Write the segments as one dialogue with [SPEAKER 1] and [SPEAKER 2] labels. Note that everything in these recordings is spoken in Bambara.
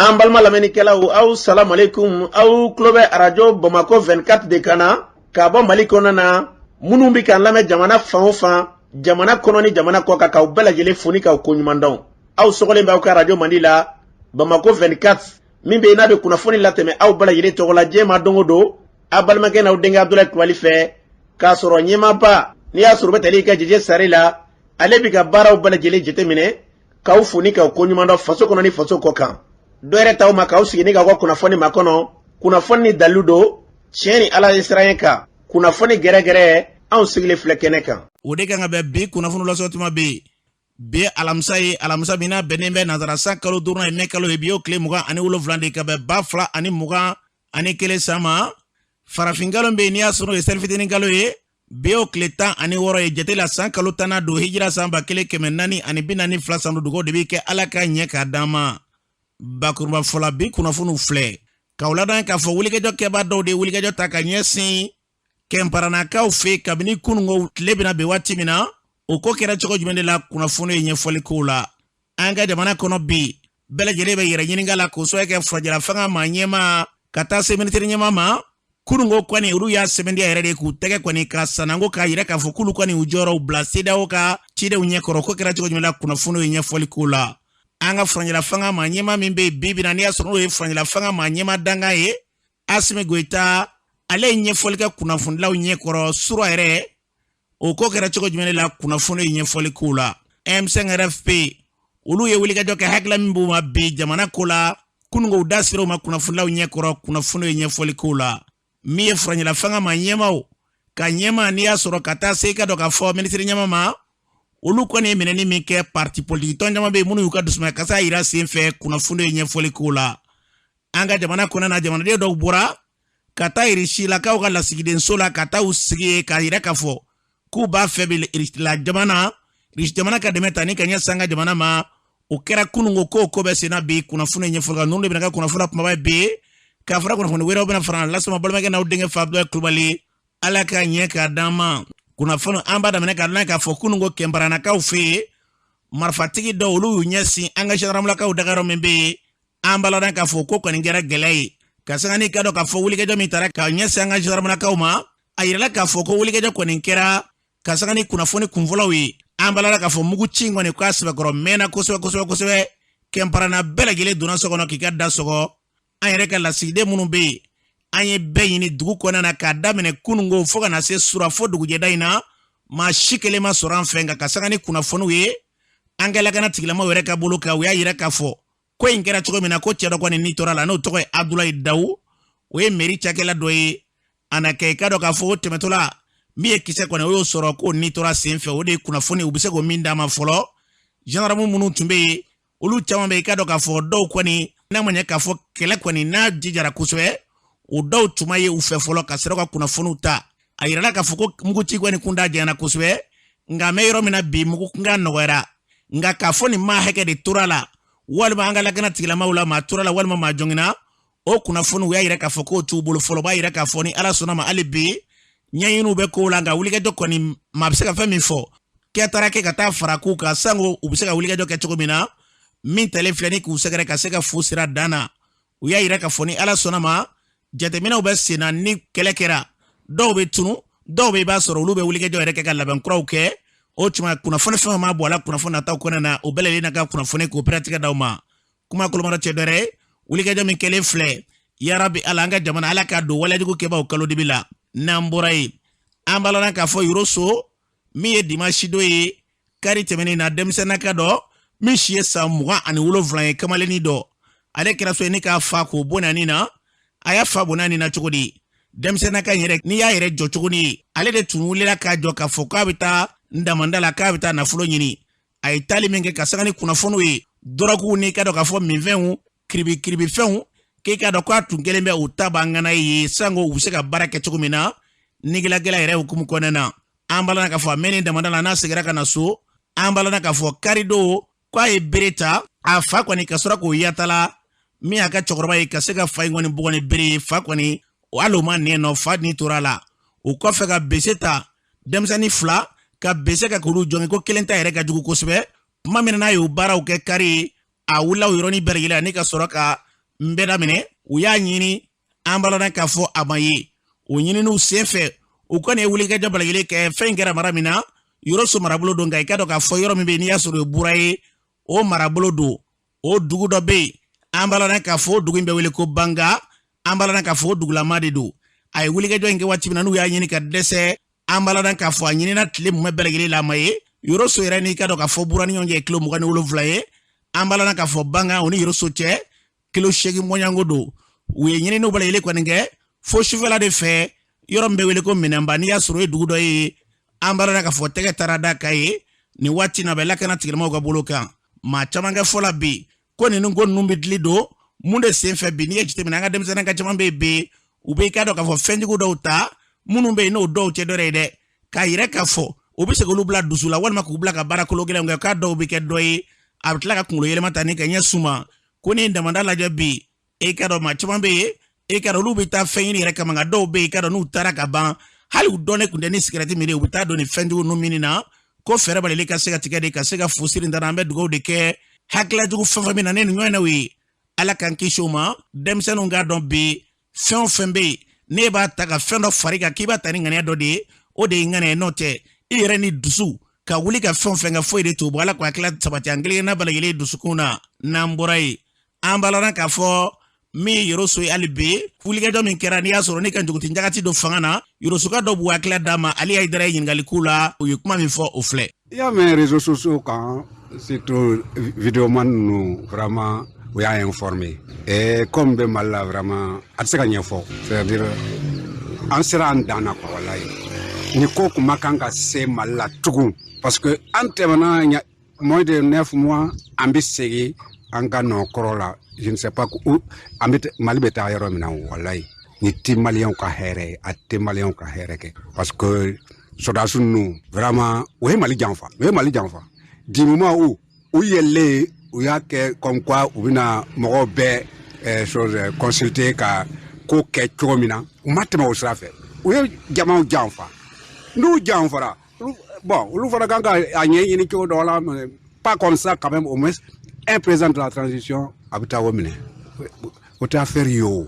[SPEAKER 1] An balima lamɛnnikɛlaw, aw salamualeykum. Aw tulo bɛ arajo Bamakɔ 24 de kan na ka bɔ Mali kɔnɔna na. Minnu bɛ k'an lamɛn jamana fan o fan, jamana kɔnɔ ni jamana kɔ kan, k'aw bɛɛ lajɛlen fo ni k'aw koɲuman dɔn. Aw sɔgɔlen bɛ aw ka arajo mandi la, Bamakɔ 24, min bɛ yen n'a bɛ kunnafoni latɛmɛ aw bɛɛ lajɛlen tɔgɔ la diɲɛ ma don o don, aw balimakɛ n'aw denkɛ Abudulayi Kulubali fɛ, k'a sɔrɔ ɲɛmaaba n'i y'a sɔrɔ u bɛ tali kɛ Jeje Sare la, ale bɛ ka baaraw bɛɛ lajɛlen jateminɛ, k'aw fo ni k'aw koɲuman dɔn faso kɔnɔ ni faso kɔ kan. Dɔ yɛrɛ t'aw ma k'aw sigi ni k'aw ka kunnafoni makɔnɔ, kunnafoni ni dalilu don, tiɲɛ ni Ala ye siran kan, kunnafoni gɛrɛgɛrɛ, anw sigilen filɛ kɛnɛ kan.
[SPEAKER 2] O de kan ka bɛn bi kunnafoni lasɔrɔ tuma bɛ yen. Bi ye alamisa ye, alamisa min n'a bɛnnen bɛ nansara san kalo duurunan ye, mɛ kalo ye. Bi y'o tile 27 de ka bɛn 2021 san ma. Farafin kalo bɛ yen, n'i y'a sɔrɔ o ye selifitinin kalo ye, bi y'o tile 16 ye jate la, san kalo tannan don, hijira san 1442 san don. Dugawu de bɛ kɛ Ala ka ɲɛ k'a d'an ma. Bakuruba fɔla, bi kunnafoniw filɛ k'aw ladɔn k'a fɔ wulikajɔ kɛbaa dɔw de ye wulikajɔ ta ka ɲɛsin Kɛnparanakaw fɛ kabini kununko tile bɛna bin waati min na. O ko kɛra cogo jumɛn de la? Kunnafoni ye ɲɛfɔli kow la. An ka jamana kɔnɔ bi, bɛɛ lajɛlen bɛ yɛrɛ ɲininka la k'o sababu kɛ furancɛla fanga maa ɲɛmaa ka taa se minisiri ɲɛmaa ma. Kununko kɔni, olu y'a sɛmɛntiya yɛrɛ de k'u tɛgɛ kɔni ka sananko k'a yira k'a fɔ k'olu kɔni u jɔyɔrɔw bila CEDEAO ka cidenw ɲɛkɔrɔ. Ko kɛra cogo jumɛn la? Kunnafoni ye ɲɛfɔli kow la. An ka furancɛla fanga maa ɲɛmaa min bɛ yen bi bi na, n'i y'a sɔrɔ n'o ye furancɛla fanga maa ɲɛmaa dankan ye, Asimi Goyita, ale ye ɲɛfɔli kɛ kunnafonidilaw ɲɛkɔrɔ sura yɛrɛ. O ko kɛra cogo jumɛn de la? Kunnafoni ye ɲɛfɔli kow la. M5 RFP, olu ye wulikajɔ kɛ, hakilila min b'u ma bi jamana ko la, kununko u da sera o ma kunnafonidilaw ɲɛkɔrɔ. Kunnafoni ye ɲɛfɔli kow la. Min ye furancɛla fanga maa ɲɛmaaw ka ɲɛmaa, n'i y'a sɔrɔ ka taa se i ka dɔn k'a fɔ minisiri ɲɛmaa ma, olu kɔni ye minɛni min kɛ parti politiki tɔn caman bɛ yen minnu y'u ka dusumakasa yira senfɛ. Kunnafoni ye ɲɛfɔli kow la. An ka jamana kɔnɔna na, jamanaden dɔw bɔra ka taa Irisilakaw ka lasigidenso la ka taa u sigi yen k'a yira k'a fɔ k'u b'a fɛ bi Irisila jamana, Irisi jamana ka dɛmɛ ta ni ka ɲɛsin an ka jamana ma. O kɛra kununko, ko ko bɛ senna bi. Kunnafoni ɲɛfɔli kan, ninnu de bɛna kɛ kunnafoni kumaba ye bi, k'a fara kunnafoni wɛrɛw bɛna fara lase ma. Balimakɛ n'aw denkɛ fa Abudulayi Kulubali, Ala ka ɲɛ k'a d'an ma. Kunnafoni, an b'a daminɛ k'a dɔn k'a fɔ kununko Kɛnparanakaw fɛ yen, marifatigi dɔw, olu y'u ɲɛsin an ka gendarmelakaw dagayɔrɔ min bɛ yen. An b'a ladɔn k'a fɔ ko kɔni kɛra gɛlɛya ye ka sanga n'i ka dɔn k'a fɔ wulikajɔ min taara ka ɲɛsin an ka gendarmelakaw ma. A yirala k'a fɔ ko wulikajɔ kɔni kɛra ka sanga ni kunnafoni kunfɔlɔw ye. An b'a ladɔn k'a fɔ mugu ci kɔni k'a sɛbɛkɔrɔ mɛnna kosɛbɛ kosɛbɛ kosɛbɛ. Kɛnparana bɛɛ lajɛlen donna so kɔnɔ k'i ka da sɔgɔ. An yɛrɛ ka lasigiden minnu bɛ yen, an ye bɛɛ ɲini dugu kɔnɔna na k'a daminɛ kununko fo ka na se sura fo dugujɛda in na, maa si kelen ma sɔrɔ an fɛ. Nka ka sanga ni kunnafoniw ye an ka lakana tigilamaw yɛrɛ ka bolo kan, u y'a yira k'a fɔ ko in kɛra cogo min na, ko cɛ dɔ kɔni ni tora la, n'o tɔgɔ ye Abudulayi Dawu, o ye mɛri cakɛla dɔ ye. A na kɛ i ka dɔn k'a fɔ o tɛmɛtɔla min ye kisɛ kɔni, o y'o sɔrɔ k'o ni tora sen fɛ. O de ye kunnafoni u bɛ se k'o min d'a ma fɔlɔ. Gendarme minnu tun bɛ yen, olu caman bɛ i ka dɔn k'a fɔ dɔw kɔni, n'a ma ɲɛ k'a fɔ kɛlɛ kɔni n'a jijara kosɛbɛ, o dɔw tun ma ye u fɛ fɔlɔ ka sɔrɔ ka kunnafoniw ta. A yirala k'a fɔ ko muguci kɔni kunda janyana kosɛbɛ, nka an bɛ yɔrɔ min na bi, mugu kunkan nɔgɔyara. Nka k'a fɔ nin maa hakɛ de tora la, walima an ka lakana tigilamaw la maa tora la, walima maa jɔngina, o kunnafoniw y'a yira k'a fɔ k'o t'u bolo fɔlɔ. B'a yira k'a fɔ ni Ala sɔnna ma, hali bi ɲɛɲiniw bɛ kow la. Nka wulikajɔ kɔni, maa bɛ se ka fɛn min fɔ, kɛ taara kɛ ka taa fara k'u kan sanko u bɛ se ka wulikajɔ kɛ cogo min na, min talen filɛ ni k'u sɛgɛrɛ ka se ka fu sira dan na. U y'a yira k'a fɔ ni Ala sɔnna ma, jateminɛw bɛ sen na. Ni kɛlɛ kɛra, dɔw bɛ tunu, dɔw bɛ i b'a sɔrɔ olu bɛ wulikajɔ yɛrɛ kɛ ka labɛn kuraw kɛ. O tuma kunnafoni fɛn ma bɔ a la, kunnafoni nataw kɔnɔna na, o bɛɛ lajɛlen na ka kunnafoni k'o pɛrɛtigɛ d'aw ma. Kuma kolomara cɛ dɔrɛ wulikajɔ min kɛlen filɛ, yarabi Ala, an ka jamana, Ala k'a don walejugu kɛbaaw kalo dibi la. N'an bɔra yen, an b'a ladɔn k'a fɔ Yoroso, min ye dimansi don ye kari tɛmɛnen na, denmisɛnninka dɔ min si ye san 27 ye, kamalennin dɔ, ale kɛra so ye ni k'a fa k'o bɔnɛ ni na. A y'a fa bɔnɛ ni na cogo di? Denmisɛnninka in yɛrɛ, n'i y'a yɛrɛ jɔ cogo ni ye, ale de tun wulila k'a jɔ k'a fɔ k'a bɛ taa damanda la, k'a bɛ taa nafolo ɲini. A ye taali min kɛ, ka sanga ni kunnafoniw ye, dɔrɔguw n'i ka dɔn k'a fɔ minfɛnw, kiribi kiribifɛnw, k'i k'a dɔn k'a tun kɛlen bɛ u ta b'an ŋana ye sanko u bɛ se ka baara kɛ cogo min na nigilagɛla yɛrɛ hukumu kɔnɔna na. An b'a la k'a fɔ a mɛnnen damanda la, n'a seginna ka na so, an b'a la k'a fɔ karidon k'a ye bere ta a fa kɔni ka sɔrɔ k'o yatala min y'a ka cɛkɔrɔba ye, ka se ka fa in kɔni bugɔ ni bere ye. Fa kɔni, hali o ma nɛn nɔ, fa ni tora a la. O kɔfɛ ka bese ta, denmisɛnnin fila ka bese ka k'olu jɔngin, ko kelen ta yɛrɛ ka jugu kosɛbɛ. Tuma min na n'a y'o baaraw kɛ kari, a wulila o yɔrɔnin bɛɛ lajɛlen ni ka sɔrɔ ka n bɛ daminɛ. U y'a ɲini, an b'a lɔn k'a fɔ a ma ye. O ɲininiw senfɛ, u kɔni ye wulikajɔ bɛɛ lajɛlen kɛ. Fɛn in kɛra mara min na, Yoroso marabolo don. Nka i k'a dɔn k'a fɔ yɔrɔ min bɛ yen, n'i y'a sɔrɔ o ye Bura ye, o marabolo don. O dugu dɔ bɛ yen, an b'a lɔn k'a fɔ o dugu in bɛ wele ko Banga. An b'a lɔn k'a fɔ o dugulama de don. A ye wulikajɔ in kɛ waati min na, n'u y'a ɲini ka dɛsɛ, an b'a lɔn k'a fɔ a ɲinina tile mumɛ bɛɛ lajɛlen la, a ma ye. Yoroso yɛrɛ n'i k'a dɔn k'a fɔ Bura ni ɲɔgɔn cɛ kilo 27 ye. An b'a lɔn k'a fɔ Banga, o ni Yoroso cɛ kilo 8 bɔɲɔgɔnko don. U ye ɲininiw bɛɛ lajɛlen kɔni kɛ fo sufɛla de fɛ, yɔrɔ min bɛ wele ko Minɛnba, n'i y'a sɔrɔ o ye dugu dɔ ye. An b'a lɔn k'a fɔ tɛgɛ taara da ka ye nin waati na, bɛ lakana tigilamɔgɔw ka bolo kan. Maa caman kɛ fɔ la bi ko ninnu ko ninnu bɛ dili don mun de senfɛ bi? N'i ye jateminɛ, an ka denmisɛnnin ka caman bɛ yen bi, u bɛ i k'a dɔn k'a fɔ fɛnjugu dɔw ta minnu bɛ yen, n'o dɔw tɛ dɔwɛrɛ ye dɛ, k'a yira k'a fɔ u bɛ se k'olu bila dusu la walima k'u bila ka baara kolo gɛlɛnw kɛ, k'a dɔw bɛ kɛ dɔ ye, a bɛ tila ka kunkolo yɛlɛma ta ni ka ɲɛ suma. Ko ni damada lajɛ bi, e k'a dɔn maa caman bɛ yen, e k'a dɔn olu bɛ taa fɛn ɲini yɛrɛ kama. Nka dɔw bɛ yen, i k'a dɔn n'u taara ka ban, hali u dɔnnen kun tɛ ni sigɛrɛti min ye, u bɛ taa don nin fɛnjugu ninnu minni na. Ko fɛɛrɛ balili ka se ka tigɛ de ka se ka fu siri ta. An bɛ dugawu de kɛ, hakililajugu fɛn fɛn bɛ na ne nin ɲɔgɔnnaw ye, Ala k'an kisi o ma. Denmisɛnninw k'a dɔn bi, fɛn o fɛn bɛ yen, n'e b'a ta ka fɛn dɔ fari kan k'i b'a ta ni ŋaniya dɔ de ye, o de ye ŋaniya ye. N'o tɛ, i yɛrɛ ni dusu ka wuli ka fɛn o fɛn kɛ, foyi de t'o bɔ. Ala k'o hakilila sabati an kelen-kelenna bɛɛ lajɛlen dusukun na. N'an bɔra yen, an b'a lɔn k'a fɔ min ye Yoroso ye, hali bi wulikajɔ min kɛra, n'i y'a sɔrɔ ne ka njuguti jagati don fanga na, Yorosoka dɔ b'u hakilila d'a ma. Ale Hayidara ye ɲininkali k'u la, u ye kuma min fɔ, o filɛ.
[SPEAKER 3] I y'a mɛn réseaux sociaux kan, surtout vidéoman ninnu, vraiment u y'a informé et comme bɛ Mali la, vraiment a tɛ se ka ɲɛfɔ. C'est à dire an sera an dan na quoi. Walayi, nin ko kun ma kan ka se Mali la tugun, parce que an tɛmɛna moins de 9 mois, an bɛ segin an ka nɔ kɔrɔ la. Je ne sais pas où an bɛ, Mali bɛ taa yɔrɔ min na. Walayi, nin ti Maliyɛnw ka hɛrɛ ye, a tɛ Maliyɛnw ka hɛrɛ kɛ, parce que sɔrɔdasi ninnu, vraiment o ye Mali janfa, o ye Mali janfa. Du moment où u yɛlɛlen, u y'a kɛ comme quoi u bɛna mɔgɔw bɛɛ chose consulter ka ko kɛ cogo min na, u ma tɛmɛ o sira fɛ, u ye jamaw janfa. N'u janfara, bon, olu fana kan ka a ɲɛɲini cogo dɔ la, mais pas comme ça quand même. Au moins un président de la transition a bɛ taa o minɛ, o tɛ affaire ye. O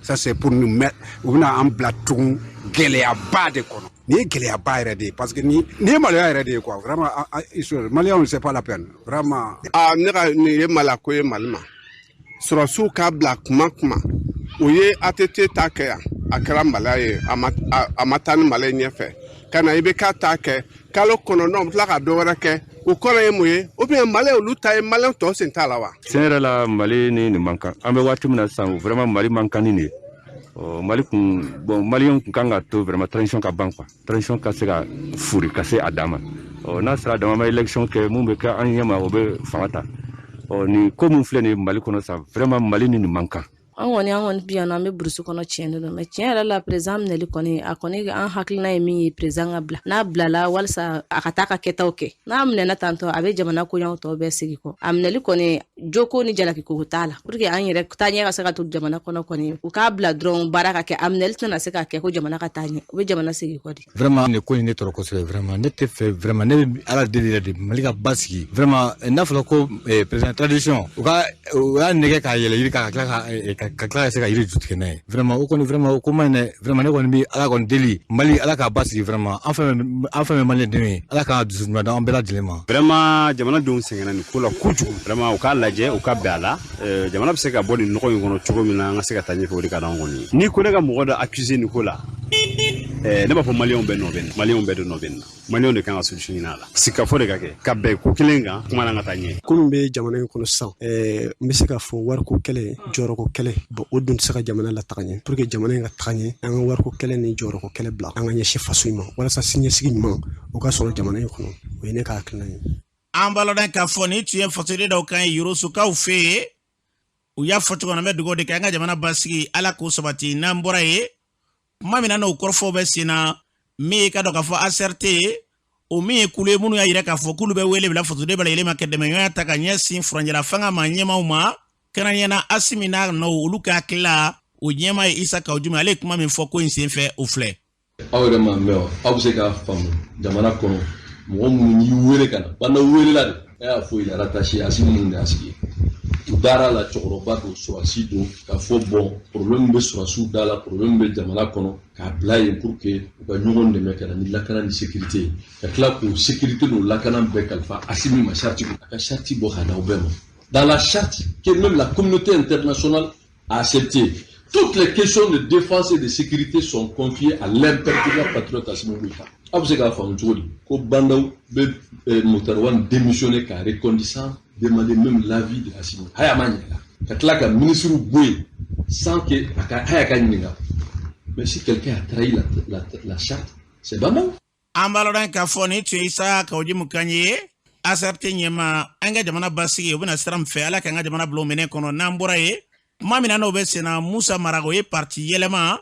[SPEAKER 3] ça, c'est pour nous mettre, u bɛna an bila tugun gɛlɛyaba de kɔnɔ. Nin ye gɛlɛyaba yɛrɛ de ye, parce que nin ye maloya yɛrɛ de ye quoi. Vraiment, Maliyɛnw, c'est pas la peine vraiment.
[SPEAKER 4] Aa, ne ka nin ye malako ye Mali ma. Sɔrɔsiw k'a bila kuma kuma, u ye ATT ta kɛ yan, a kɛra maloya ye, a ma taa ni Mali ɲɛfɛ ka na. I bɛ k'a ta kɛ kalo 9, u bɛ tila ka dɔ wɛrɛ kɛ. O kɔrɔ ye mun ye? Ou bien Mali olu ta ye, Maliyɛn tɔ sen t'a la wa?
[SPEAKER 5] Tiɲɛ yɛrɛ la, Mali ni nin man kan. An bɛ waati min na sisan, vraiment Mali man kan ni nin ye. Ɔ Mali kun, bon, Maliyɛnw kun kan ka to vraiment transition ka ban quoi, transition ka se ka furi ka se a dan ma. Ɔ n'a sera a dan ma, an bɛ élection kɛ, mun bɛ kɛ an ɲɛma, o bɛ fanga ta. Ɔ nin ko min filɛ nin ye Mali kɔnɔ sisan, vraiment Mali ni nin man kan.
[SPEAKER 6] An kɔni bi yan nɔ, an bɛ brousse kɔnɔ. Tiɲɛ de don, mais tiɲɛ yɛrɛ la, président minɛli kɔni, a kɔni, an hakilina ye min ye, président ka bila. N'a bilala, walisa a ka taa ka kɛtaw kɛ. N'a minɛna tantɔ, a bɛ jamana koɲaw tɔ bɛɛ segi kɔ. A minɛli kɔni, joko ni jalakiko t'a la, pour que an yɛrɛ taa ɲɛ ka se ka to jamana kɔnɔ kɔni, u k'a bila dɔrɔn, baara ka kɛ. A minɛli tɛna se ka kɛ ko jamana ka taa ɲɛ, u bɛ jamana segi kɔ de.
[SPEAKER 7] Vraiment, nin ko in ne tɔɔrɔ kosɛbɛ. Vraiment, ne tɛ fɛ. Vraiment, ne bɛ Ala deli yɛrɛ de, Mali ka basigi. Vraiment, n'a fɔra ko président transition, u ka u y'a nɛgɛ k'a yɛlɛ yiri kan, ka tila ka se ka yiri ju tigɛ n'a ye, vraiment o kɔni, vraiment o ko man ɲi dɛ. Vraiment, ne kɔni bɛ Ala kɔni deli, Mali, Ala k'a basigi. Vraiment, an fɛn bɛ Maliyɛn denw ye, Ala k'a dusu ɲuman d'an bɛɛ lajɛlen ma.
[SPEAKER 8] Vraiment, jamanadenw sɛgɛnna nin ko la kojugu. Vraiment, u k'a lajɛ, u ka bɛn a la, jamana bɛ se ka bɔ nin nɔgɔ in kɔnɔ cogo min na, an ka se ka taa ɲɛfɛ, o de ka d'an kɔni ye. N'i ko ne ka mɔgɔ dɔ accuser nin ko la, ne b'a fɔ Maliyɛnw bɛɛ nɔ bɛ nin na, Maliyɛnw bɛɛ de nɔ bɛ nin na. Maliyɛnw de kan ka solution ɲini a la. Sigikafɔ de ka kɛ ka bɛn ko kelen kan, kuma na ka taa ɲɛ.
[SPEAKER 9] Ko min bɛ jamana in kɔnɔ sisan, n bɛ se k'a fɔ wariko kɛlɛ, jɔyɔrɔko kɛlɛ. Bon, o dun tɛ se ka jamana lataga ɲɛ. Pour que jamana in ka taga ɲɛ, an ka wariko kɛlɛ ni jɔyɔrɔko kɛlɛ bila, an ka ɲɛsin faso in ma, walasa siniɲɛsigi ɲuman o ka sɔrɔ jamana in kɔnɔ. O ye ne ka hakilina ye.
[SPEAKER 2] An b'a lɔn k'a fɔ nin tun ye fasoden dɔw kan ye Yorosokaw fɛ yen. U y'a fɔ cogo min na, an bɛ dugawu de kɛ, an ka jamana basigi, Ala k'o sabati. N'an bɔra yen, kuma min na n'o kɔrɔfɔw bɛ sen na, min ye ka dɔn k'a fɔ ACRT, o min ye kulu ye minnu y'a yira k'a fɔ k'olu bɛ wele bila fasoden bɛɛ lajɛlen ma ka dɛmɛɲɔgɔnya ta ka ɲɛsin furancɛla fanga ma ɲɛmaaw ma, kɛrɛnkɛrɛnnenya Asimi n'a nɔw, olu ka hakilila. O ɲɛmaa ye Isa Kawu Jimi. Ale ye kuma min fɔ ko in senfɛ, o filɛ.
[SPEAKER 10] Aw yɛrɛ ma mɛn, aw bɛ se k'a faamu jamana kɔnɔ, mɔgɔ minnu y'i wele ka na banda welela de, e y'a fɔ il est rattaché, Asimi ninnu de y'a sigi. U dara la, cɛkɔrɔba don, sɔrɔsi don, k'a fɔ bon, problème bɛ sɔrɔsiw da la, problème bɛ jamana kɔnɔ, k'a bila yen pour que u ka ɲɔgɔn dɛmɛ ka na ni lakana ni sécurité ye, ka tila k'o sécurité n'o lakana bɛɛ kalifa Assimi ma. Charte, a ka charte bɔ k'a d'aw bɛɛ ma. Dans la charte que même la communauté internationale a accepté, toutes les questions de défense et de sécurité sont confiées à l'imperturbable patriote Assimi Goïta. Aw bɛ se k'a faamu cogo di ko Bah N'Daw bɛ Moctar Ouane démissionner k'a reconduire sans demander même l'avis de Assimi? Haya ma ɲininka, ka tila ka ministre bɔ yen sans que a ka haya ka ɲininka. Mais si quelqu'un a trahi la charte, c'est Bah N'Daw.
[SPEAKER 2] An b'a lɔn k'a fɔ nin tun ye Isa Kaou Djim kan ye, ACRT ɲɛma. An ka jamana basigi, o bɛna sira min fɛ, Ala k'an ka jamana bila o minɛ kɔnɔ. N'an bɔra yen, kuma min na n'o bɛ sen na, Musa Mara, o ye parti yɛlɛma.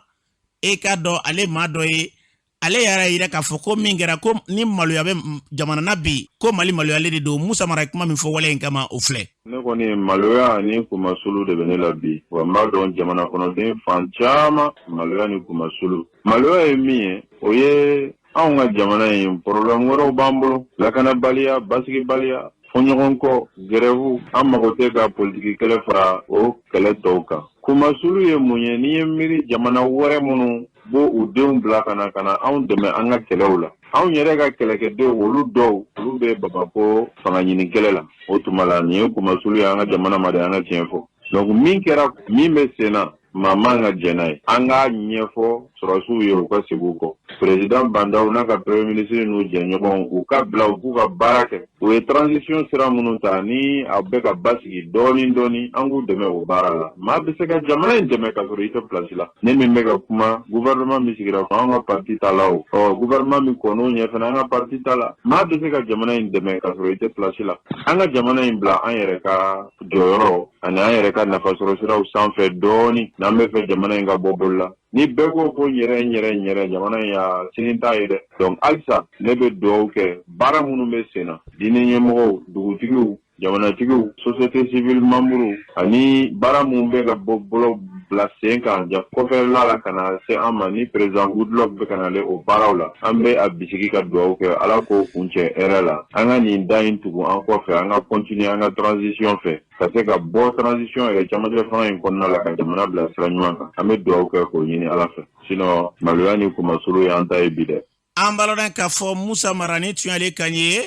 [SPEAKER 2] E k'a dɔn, ale maa dɔ ye, ale yɛrɛ yira k'a fɔ ko min kɛra, ko ni maloya bɛ jamana na bi, ko Mali maloyalen de don. Musa Mara ye kuma min fɔ wale in kama, o filɛ.
[SPEAKER 11] Ne kɔni, maloya ani kumasulu de bɛ ne la bi. Wa n b'a dɔn, jamana kɔnɔden fan caman, maloya ni kumasulu. Maloya ye min ye, o ye anw ka jamana in, problème wɛrɛw b'an bolo: lakanabaliya, basigibaliya, fɔɲɔgɔn kɔ, grève. An mago tɛ ka politiki kɛlɛ fara o kɛlɛ tɔw kan. Kumasulu ye mun ye? N'i ye miiri jamana wɛrɛ minnu b'o u denw bila ka na ka na anw dɛmɛ an ka kɛlɛw la, anw yɛrɛ ka kɛlɛkɛdenw, olu dɔw, olu bɛ Bamakɔ fanga ɲini kɛlɛ la. O tuma la, nin ye kumasulu ye an ka jamana ma de. An ka tiɲɛ fɔ. Donc min kɛra, min bɛ sen na, maa man ka jɛn n'a ye. An k'a ɲɛfɔ sɔrɔsiw ye, u ka segin u kɔ. Président Bah N'Daw n'a ka premier ministre n'u jɛɲɔgɔnw, u ka bila u k'u ka baara kɛ. U ye transition sira minnu ta ni a bɛ ka basigi dɔɔni dɔɔni, an k'u dɛmɛ o baara la. Maa bɛ se ka jamana in dɛmɛ ka sɔrɔ i tɛ place la. Ne min bɛ ka kuma, gouvernement min sigira, an ka parti t'a la. O ɔ, gouvernement min kɔn'o ɲɛ fana, an ka parti t'a la. Maa bɛ se ka jamana in dɛmɛ ka sɔrɔ i tɛ place la. An ka jamana in bila an yɛrɛ ka jɔyɔrɔ ani an yɛrɛ ka nafasɔrɔ siraw sanfɛ dɔɔni, n'an bɛ fɛ jamana in ka bɔ bolo la. Ni bɛɛ ko ko n yɛrɛ, n yɛrɛ, n yɛrɛ, jamana in y'a sini t'a ye dɛ. Donc halisa ne bɛ dugawu kɛ, baara minnu bɛ sen na, diinɛ ɲɛmɔgɔw, dugutigiw, jamanatigiw, société civile membres, ani baara minnu bɛ ka bɔ bolo bila sen kan ja kɔfɛla la ka na se an ma, ni président Goodluck bɛ ka nalen o baaraw la, an bɛ a bisigi ka dugawu kɛ, Ala k'o kuncɛ hɛrɛ la. An ka nin da in tugu an kɔfɛ, an ka continuer an ka transition fɛ, ka se ka bɔ transition yɛrɛ camancɛ fanga in kɔnɔna la, ka jamana bila sira ɲuman kan. An bɛ dugawu kɛ k'o ɲini Ala fɛ. Sinon maloya ni kumasulu y'an ta ye bi dɛ.
[SPEAKER 2] An b'a lɔn k'a fɔ Musa Mara ni tun y'ale kan ye.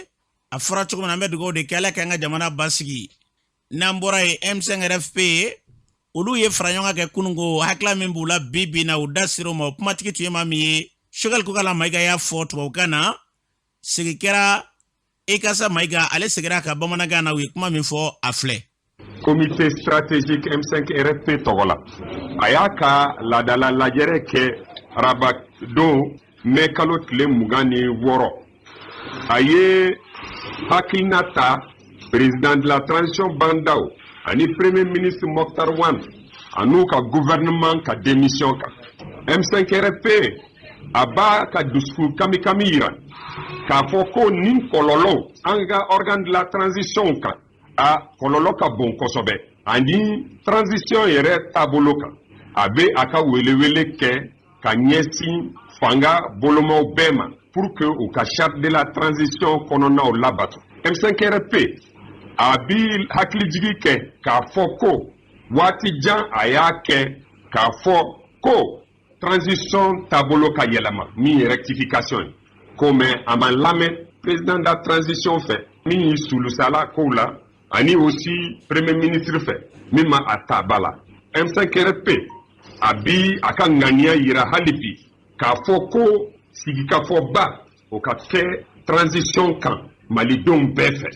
[SPEAKER 2] A fɔra cogo min na, an bɛ dugawu de kɛ, Ala k'an ka jamana basigi. N'an bɔra yen, M5 RFP, olu ye fara ɲɔgɔn kan kɛ kununko. Hakilila min b'u la bi bi na, u da ser'o ma. O kumatigi tun ye maa min ye, Choguel Kokalla Maïga y'a fɔ tubabukan na. Segi kɛra Ikasa Maïga, ale seginna ka bamanankan na. U ye kuma min fɔ, a filɛ.
[SPEAKER 12] Comité stratégique M5 RFP tɔgɔ la, a y'a ka laadala lajɛrɛ kɛ araba don, mɛ kalo tile 26. A ye hakilina ta président de la transition Bah N'Daw ani premier ministre Moctar Ouane an'u ka gouvernement ka démission kan. M5 RFP a b'a ka dusukun kamikami yira k'a fɔ ko nin kɔlɔlɔw an ka organe de la transition kan, a kɔlɔlɔ ka bon kosɛbɛ ani transition yɛrɛ taabolo kan. A bɛ a ka welewele kɛ ka ɲɛsin fanga bolomaw bɛɛ ma pour que u ka charte de la transition kɔnɔnaw labato. M5RFP a bi hakilijigi kɛ k'a fɔ ko waati jan a y'a kɛ k'a fɔ ko transition taabolo ka yɛlɛma, min ye rectification ye ko, mais a ma lamɛn président de la transition fɛ min y'i sulusala kow la, ani aussi premier ministre fɛ min ma a ta ba la. M5RFP a bi a ka ŋaniya yira hali bi k'a fɔ ko sigikafɔba o ka kɛ transition kan malidenw bɛɛ fɛ,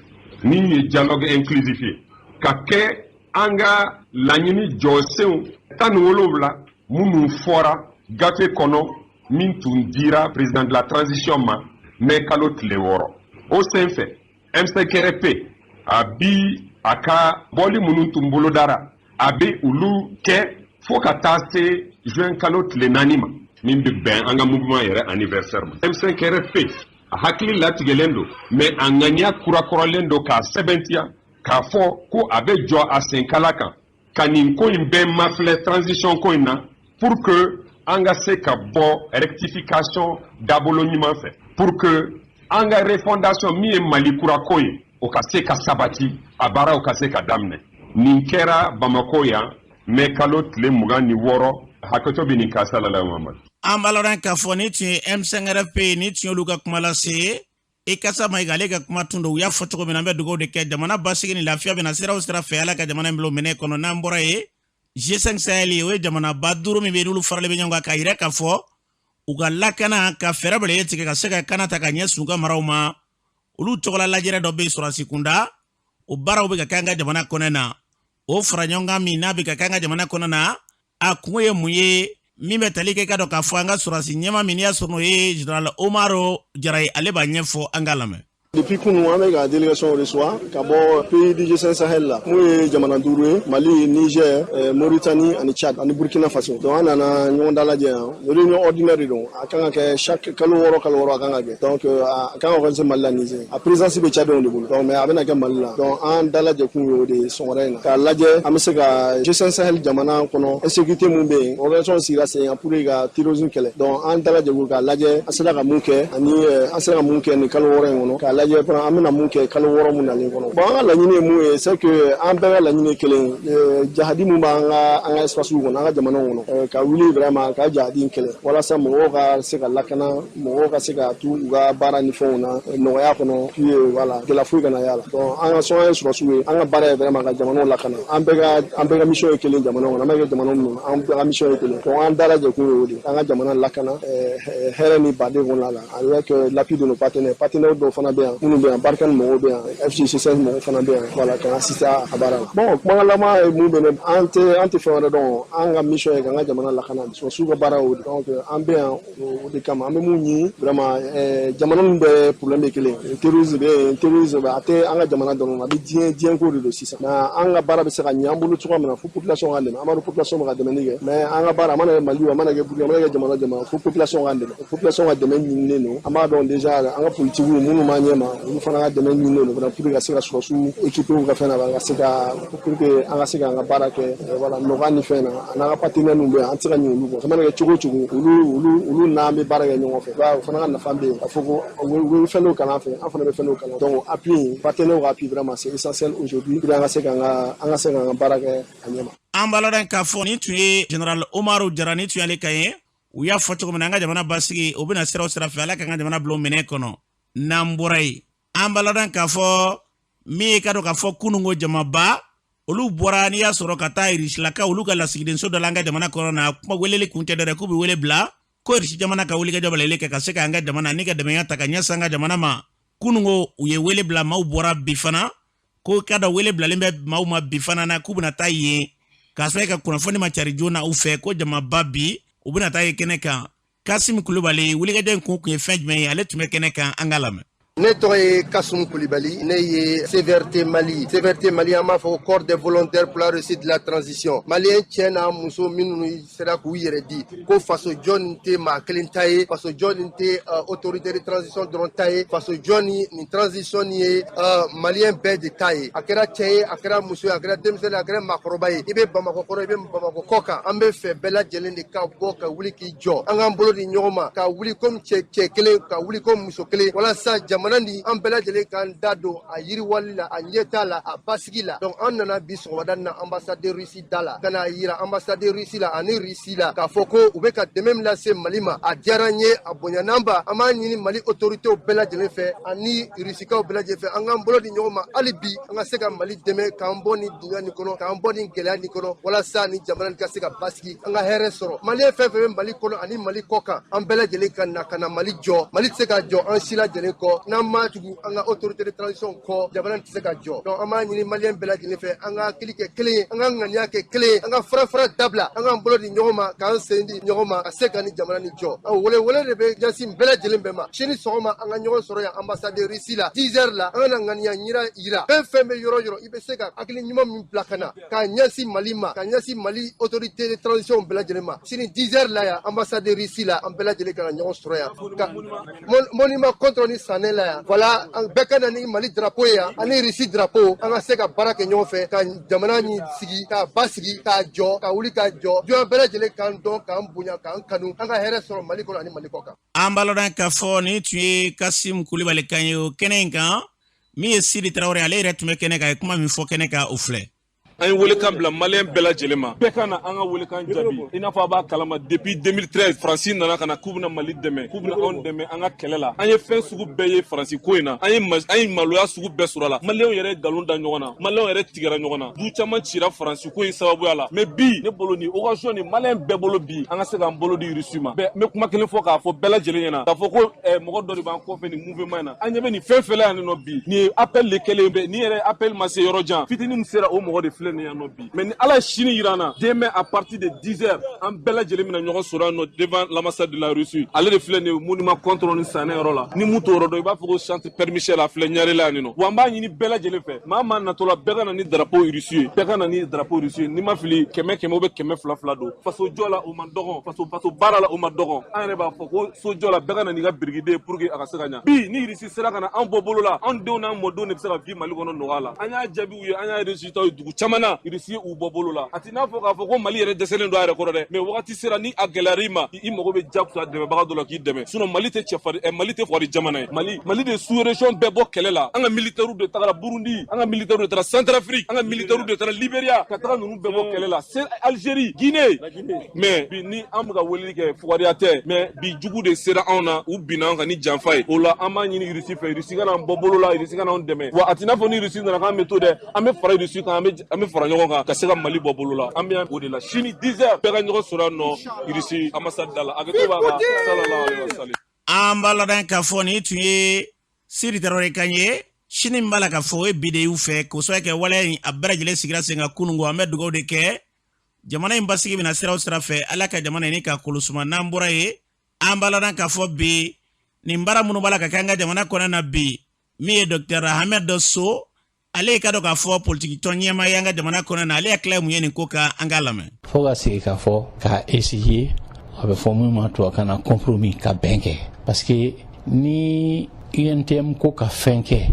[SPEAKER 12] min ye dialogue inclusif ye, ka kɛ an ka laɲini jɔsenw 17 minnu fɔra gafe kɔnɔ min tun dira président de la transition ma mɛ kalo tile 6. O sen fɛ, M5RFP a bi a ka bɔli minnu tun bolodara, a bɛ olu kɛ fo ka taa se juin kalo tile 4 ma, min bɛ bɛn an ka mouvement yɛrɛ anniversaire ma. M5RFP a hakili latigɛlen don, mais a ŋaniya kurakɔrɔlen don k'a sɛbɛntiya k'a fɔ ko a bɛ jɔ a senkala kan ka nin ko in bɛɛ mafilɛ, transition ko in na, pour que an ka se ka bɔ rectification dabolo ɲuman fɛ, pour que an ka refondation min ye Mali kura ko ye, o ka se ka sabati, a baaraw ka se ka daminɛ. Nin kɛra Bamakɔ yan mɛ kalo tile 26. Hakɛto bɛ nin kasa la, Mamadu.
[SPEAKER 2] An b'a lɔn k'a fɔ nin tun ye M5RFP, nin tun y'olu ka kuma lase. I kasa Mayiga, ale ka kuma tun don. U y'a fɔ cogo min na, an bɛ dugawu de kɛ, jamana basigi ni lafiya bɛna sira o sira fɛ, Ala ka jamana in bila o minɛ kɔnɔ. N'an bɔra yen, G5 Sahel, o ye jamanaba duuru min bɛ yen, n'olu faralen bɛ ɲɔgɔn kan k'a yira k'a fɔ u ka lakana ka fɛɛrɛ bɛlɛ tigɛ ka se ka kana ta ka ɲɛsin u ka maraw ma, olu tɔgɔla lajɛrɛ dɔ bɛ yen sɔrɔsi kunda. O baaraw bɛ ka kɛ an ka jamana kɔnɔ na. O fara ɲɔgɔn kan min n'a bɛ ka kɛ an ka jamana kɔnɔ na, a kun ye mun ye? Min bɛ tali kɛ ka dɔn k'a fɔ an ka sɔrɔsi ɲɛmaa min n'i y'a sɔrɔ n'o ye général Umaru Jara ye, ale b'a ɲɛfɔ, an k'a lamɛn.
[SPEAKER 13] Depuis kunu, an bɛ ka délégation reçoit ka bɔ pays du G5 Sahel la, mun ye jamana duuru ye: Mali, Niger, Mauritanie ani Tchad ani Burkina Faso. Donc an nana ɲɔgɔn dalajɛ yan. Réunion ordinaire de don, a kan ka kɛ chaque kalo 6, kalo 6 a kan ka kɛ. Donc a kan ka organiser Mali la, Niger, a présidence bɛ Tchadien de bolo, donc mais a bɛna kɛ Mali la. Donc an dalajɛ kun ye o de ye sɔgɔmada in na, k'a lajɛ an bɛ se ka G5 Sahel jamana kɔnɔ insécurité mun bɛ yen, organisation sigira sen kan pour que ka terrorisme kɛlɛ. Donc an dalajɛ kun k'a lajɛ an sera ka mun kɛ ani an sera ka mun kɛ nin kalo 6 in kɔnɔ, k'a lajɛ fana an bɛna mun kɛ kalo 6 mun nalen kɔnɔ. Bon, an ka laɲini ye mun ye, c'est que an bɛɛ ka laɲini ye kelen ye: jahadi mun b'an ka an ka espace kɔnɔ, an ka jamanaw kɔnɔ, ka wuli vraiment ka jahadi in kɛlɛ walasa mɔgɔw ka se ka lakana, mɔgɔw ka se ka tu u ka baara ni fɛnw na nɔgɔya kɔnɔ, puis voilà, gɛlɛya foyi kana y'a la. Donc an ka sɔn, an ye sɔrɔsiw ye, an ka baara ye vraiment ka jamanaw lakana. An bɛɛ ka mission ye kelen jamana kɔnɔ, an bɛ kɛ jamana minnu, an bɛɛ ka mission ye kelen. Donc an dalajɛ kun ye o de ye, an ka jamana lakana hɛrɛ ni baden kɔnɔna la, avec l'appui de nos partenaires. Partenaires dɔw fana bɛ yan minnu bɛ yan, Barkhane mɔgɔw bɛ yan, FG5 mɔgɔw fana bɛ yan, voilà, ka assister a baara la. Bon, kumakan laban ye mun bɛ ne, an tɛ fɛn wɛrɛ dɔn, an ka mission ye k'an ka jamana lakana, sɔrɔsiw ka baara y'o de. Donc an bɛ yan o de kama. An bɛ mun ɲini vraiment, jamana ninnu bɛɛ problème ye kelen ye, terrorisme bɛ yen. Terrorisme a tɛ an ka jamana dɔrɔn, a bɛ diɲɛ ko de don sisan. Mais an ka baara bɛ se ka ɲɛ an bolo cogoya min na, fo population k'an dɛmɛ. An b'a dɔn population bɛ ka dɛmɛni kɛ, mais an ka baara a mana kɛ Mali o, a mana kɛ Burukina, a mana kɛ jamana o jamana, fo population k'an dɛmɛ. Population ka dɛmɛ ɲininen don. An b'a dɔn déjà an ka politigiw minnu b'an ɲɛ ma, olu fana ka dɛmɛ ɲininen don pour que ka se ka sɔrɔsiw équiper u ka fɛn na, ka se ka pour que an ka se k'an ka baara kɛ, voilà, nɔgɔya ni fɛn na. A n'an ka partenaire ninnu bɛ yan, an tɛ se ka ɲinɛ olu kɔ. A mana kɛ cogo o cogo, olu n'an bɛ baara kɛ ɲɔgɔn fɛ, o fana ka nafa bɛ yen, k'a fɔ ko u bɛ fɛn dɔw kalan an fɛ, an fana bɛ fɛn dɔw kalan. Donc appui, partenaire ka appui, vraiment c'est essentiel aujourd'hui pour an ka se k'an ka baara kɛ a ɲɛ ma.
[SPEAKER 2] An b'a lɔn k'a fɔ nin tun ye général Umaru Jara, nin tun y'ale kan ye. U y'a fɔ cogo min na, an ka jamana basigi, o bɛna sira o sira fɛ, Ala k'an ka jamana bila o minɛ kɔnɔ. N'an bɔra yen, an b'a lɔn k'a fɔ min ye ka dɔn k'a fɔ kununko jamaba olu bɔra, n'i y'a sɔrɔ ka taa Irisilakaw olu ka lasigidenso dɔ la an ka jamana kɔnɔ na. Kuma weleli kun tɛ dɛ, k'u bɛ wele bila ko Irisi jamana ka wulikajɔ balalen kɛ ka se k'an ka jamana ni ka dɛmɛya ta ka ɲɛsin an ka jamana ma. Kununko u ye wele bila, maaw bɔra. Bi fana ko ka dɔ wele bilalen bɛ maaw ma bi fana na, k'u bɛna taa yen k'a sɔrɔ e ka kunnafoni ma cari joona u fɛ ko jamaba bi u bɛna taa ye kɛnɛ kan. Kasimu Kulubali, wulikajɔ in kun ye fɛn jumɛn ye? Ale tun bɛ kɛnɛ kan, an ka lamɛn.
[SPEAKER 14] Ne tɔgɔ ye Kasum Kulibali, ne ye CVRT Mali. CVRT Mali, an b'a fɔ Corps des volontaires pour la réussite de la transition. Malien cɛ n'a muso minnu sera k'u yɛrɛ di ko faso jɔ nin tɛ maa kelen ta ye, faso jɔ nin tɛ autorité de transition dɔrɔn ta ye, faso jɔ ni nin transition nin ye malien bɛɛ de ta ye. A kɛra cɛ ye, a kɛra muso ye, a kɛra denmisɛnnin ye, a kɛra maakɔrɔba ye, i bɛ Bamakɔ kɔnɔ, i bɛ Bamakɔ kɔ kan, an bɛ fɛ bɛɛ lajɛlen de ka bɔ ka wuli k'i jɔ, an k'an bolo di ɲɔgɔn ma ka wuli komi cɛ kelen, ka wuli komi muso kelen, walasa jamana nin an bɛɛ lajɛlen k'an da don a yiriwali la, a ɲɛta la, a basigi la. Donc an nana bi sɔgɔmada na ambassade de Russie da la ka na yira ambassade de Russie la ani Russie la k'a fɔ ko u bɛ ka dɛmɛ min lase Mali ma, a diyara n ye, a bonyana ba. An b'a ɲini Mali autorités bɛɛ lajɛlen fɛ ani Rusikaw bɛɛ lajɛlen fɛ, an k'an bolo di ɲɔgɔn ma hali bi, an ka se ka Mali dɛmɛ k'an bɔ nin dingɛ nin kɔnɔ, k'an bɔ nin gɛlɛya nin kɔnɔ, walasa ni jamana nin ka se ka basigi, an ka hɛrɛ sɔrɔ. Malien fɛn fɛn bɛ Mali kɔnɔ ani Mali kɔ kan, an bɛɛ lajɛlen ka na ka na Mali jɔ. Mali tɛ se ka jɔ an si lajɛlen kɔ. N'an ma tugu an ka autorité de transition kɔ, jamana nin tɛ se ka jɔ. Donc an b'a ɲini malien bɛɛ lajɛlen fɛ, an ka hakili kɛ kelen ye, an ka ŋaniya kɛ kelen ye, an ka fara fara dabila, an k'an bolo di ɲɔgɔn ma, k'an sen di ɲɔgɔn ma, ka se ka ni jamana nin jɔ. Wele wele de bɛ ɲɛsin bɛɛ lajɛlen bɛɛ ma: sini sɔgɔma an ka ɲɔgɔn sɔrɔ yan ambassade de Russie la 10 heures la, an ka na ŋaniya ɲira yira. Fɛn fɛn bɛ yɔrɔ yɔrɔ, i bɛ se ka hakili ɲuman min bila ka na k'a ɲɛsin Mali ma, ka ɲɛsin Mali autorité de transition bɛɛ lajɛlen ma, sini 10 heures la yan ambassade de Russie la, an bɛɛ lajɛlen ka na ɲɔgɔn sɔrɔ yan ka monument contre ni sanɛ la yan. Voilà, an bɛɛ ka na ni Mali drapeau ye yan ani Russie drapeau, an ka se ka baara kɛ ɲɔgɔn fɛ ka jamana nin sigi, k'a basigi, k'a jɔ, ka wuli k'a jɔ. Diɲɛ bɛɛ lajɛlen k'an dɔn, k'an bonya, k'an kanu, an ka hɛrɛ sɔrɔ Mali kɔnɔ ani Mali kɔ kan.
[SPEAKER 2] An b'a lɔn k'a fɔ nin tun ye Kasimu Kulibali kan ye o kɛnɛ in kan. Min ye Sidi Tarawele, ale yɛrɛ tun bɛ kɛnɛ kan, a ye kuma min fɔ kɛnɛ kan, o filɛ.
[SPEAKER 15] An ye welekan bila maliyɛn bɛɛ lajɛlen ma, bɛɛ ka na an ka welekan jaabi. I n'a fɔ a b'a kalama, depuis 2013, Faransi nana ka na k'u bɛna Mali dɛmɛ, k'u bɛna anw dɛmɛ an ka kɛlɛ la. An ye fɛn sugu bɛɛ ye Faransi ko in na, an ye maloya sugu bɛɛ sɔrɔ a la. Maliyɛnw yɛrɛ ye nkalon da ɲɔgɔn na, maliyɛnw yɛrɛ tigɛra ɲɔgɔn na, du caman cira Faransi ko in sababuya la. Mais bi, ne bolo, nin occasion nin, maliyɛn bɛɛ bolo bi, an ka se k'an bolo di Rusi ma. Bɛɛ n bɛ kuma kelen fɔ k'a fɔ bɛɛ lajɛlen ɲɛna k'a fɔ ko mɔgɔ dɔ de b'an kɔfɛ nin mouvement in na. An ɲɛ bɛ nin fɛn fɛn la yan nɔ bi, nin ye appel de kɛlen bɛ. Nin yɛrɛ appel ma se yɔrɔ jan, fitinin min sera, o mɔgɔ de filɛ nin yan nɔ bi. Mais ni Ala ye sini yira an na, demain à partir de 10 heures, an bɛɛ lajɛlen bɛna ɲɔgɔn sɔrɔ yan nɔ devant l'ambassade de la Russie. Ale de filɛ nin ye, monument contre ni sanɛ yɔrɔ la. Ni mun t'o yɔrɔ dɔn, i b'a fɔ ko centre Père Michel, a filɛ Ɲare la yan nɔ. Wa an b'a ɲini bɛɛ lajɛlen fɛ, maa maa natɔ la, bɛɛ ka na ni drapeau russe ye, bɛɛ ka na ni drapeau russe ye. N'i ma fili, 100 100 ou 200 fila don. Faso jɔ la, o man dɔgɔn, faso baara la, o man dɔgɔn. An yɛrɛ b'a fɔ ko so jɔ la, bɛɛ ka na n'i ka birikiden pour que a ka se ka ɲa. Bi, ni Russie sera ka na an bɔ bolo la, anw denw n'an mɔdenw de bɛ se ka vie Mali kɔnɔ nɔgɔya la. An y'a jaabiw ye, an y'a résultat ye dugu caman na, Russie ye u bɔ bolo la. A t'i n'a fɔ k'a fɔ ko Mali yɛrɛ dɛsɛlen don a yɛrɛ kɔrɔ dɛ, mais wagati sera, ni a gɛlɛyara i ma, i mago bɛ jagosa dɛmɛbaga dɔ la k'i dɛmɛ. Sinon Mali tɛ cɛfarin, Mali tɛ fugari jamana ye. Mali de sous région bɛɛ bɔ kɛlɛ la. An ka militaires de tagara Burundi, an ka militaires de taara Centrafrique, an ka militaires de taara Liberia ka taga ninnu bɛɛ bɔ kɛlɛ la, Algérie, Guinée. Mais bi, ni an bɛ ka weleli kɛ, fugariya tɛ, mais bi jugu de sera anw na, u binna an kan ni janfa ye. O la, an b'a ɲini Russie fɛ, Russie ka n'an bɔ bolo la, Russie ka n'anw dɛmɛ. Wa a t'i n'a fɔ ni Russie nana k'an bɛ to dɛ, an bɛ fara Russie kan, an bɛ fara ɲɔgɔn kan ka se ka Mali bɔ bolo la. An bɛ o de la, sini 10 heures, bɛɛ ka ɲɔgɔn sɔrɔ yan nɔ Russie ambassade da la. Hakɛto b'a kan, sallallahu alaihi wa sallam.
[SPEAKER 2] An b'a ladɔn k'a fɔ nin tun ye Siri Tarawele kan ye. Sini min b'a la ka fɔ, o ye bi de y'u fɛ, k'o sababu kɛ waleya in a bɛɛ lajɛlen sigira sen kan kununko. An bɛ dugawu de kɛ, jamana in basigi bɛna sira o sira fɛ, Ala ka jamana in ka kolosuma. N'an bɔra yen, an b'a ladɔn k'a fɔ bi, nin baara minnu b'a la ka kɛ an ka jamana kɔnɔ na bi, min ye Dr Ahmed So, ale ye ka dɔn k'a fɔ politiki tɔn ɲɛmaa ye an ka jamana kɔnɔ na, ale hakilila ye mun ye nin ko kan? An k'a lamɛn.
[SPEAKER 16] Fo ka sigi k'a fɔ k'a essayer, a bɛ fɔ min ma tubabukan na compromis, ka bɛn kɛ, parce que ni UNTM ko ka fɛn kɛ,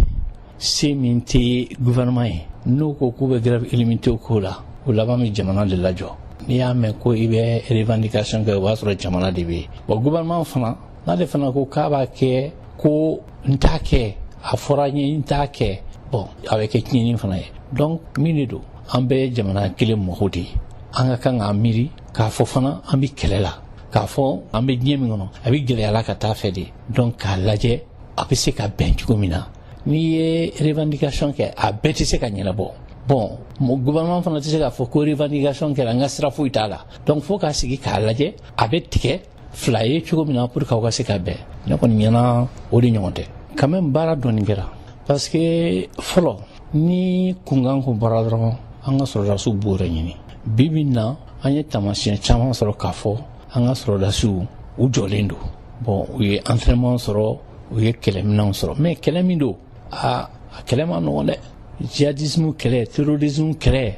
[SPEAKER 16] se min tɛ gouvernement ye, n'u ko k'u bɛ grève illimitée k'o la, o laban bɛ jamana de lajɔ. N'i y'a mɛn ko i bɛ revendication kɛ, o b'a sɔrɔ jamana de bɛ yen. Bon, gouvernement fana, n'ale fana ko k'a b'a kɛ, ko n t'a kɛ, a fɔra n ye n t'a kɛ, bon, a bɛ kɛ tiɲɛni fana ye. Donc min de don, an bɛɛ ye jamana kelen mɔgɔw de ye. An ka kan k'an miiri k'a fɔ fana an bɛ kɛlɛ la, k'a fɔ an bɛ diɲɛ min kɔnɔ, a bɛ gɛlɛya la ka taa fɛ de. Donc k'a lajɛ a bɛ se ka bɛn cogo min na. N'i ye revendication kɛ, a bɛɛ tɛ se ka ɲɛnabɔ. Bon, gouvernement fana tɛ se k'a fɔ ko revendication kɛra, n ka sira foyi t'a la. Donc fo k'a sigi k'a lajɛ a bɛ tigɛ fila ye cogo min na pour que aw ka se ka bɛn. Ne kɔni ɲɛna, o de ɲɔgɔn tɛ. Quand même, baara dɔɔni kɛra, parce que fɔlɔ, ni kunkan kun bɔra dɔrɔn, an ka sɔrɔdasiw b'o yɛrɛ ɲini. Bi bi na, an ye taamasiyɛn caman sɔrɔ k'a fɔ an ka sɔrɔdasiw u jɔlen don. Bon, u ye entraînement sɔrɔ, u ye kɛlɛminɛnw sɔrɔ, mais kɛlɛ min don, a kɛlɛ ma nɔgɔn dɛ. Jihadisme kɛlɛ, terrorisme kɛlɛ,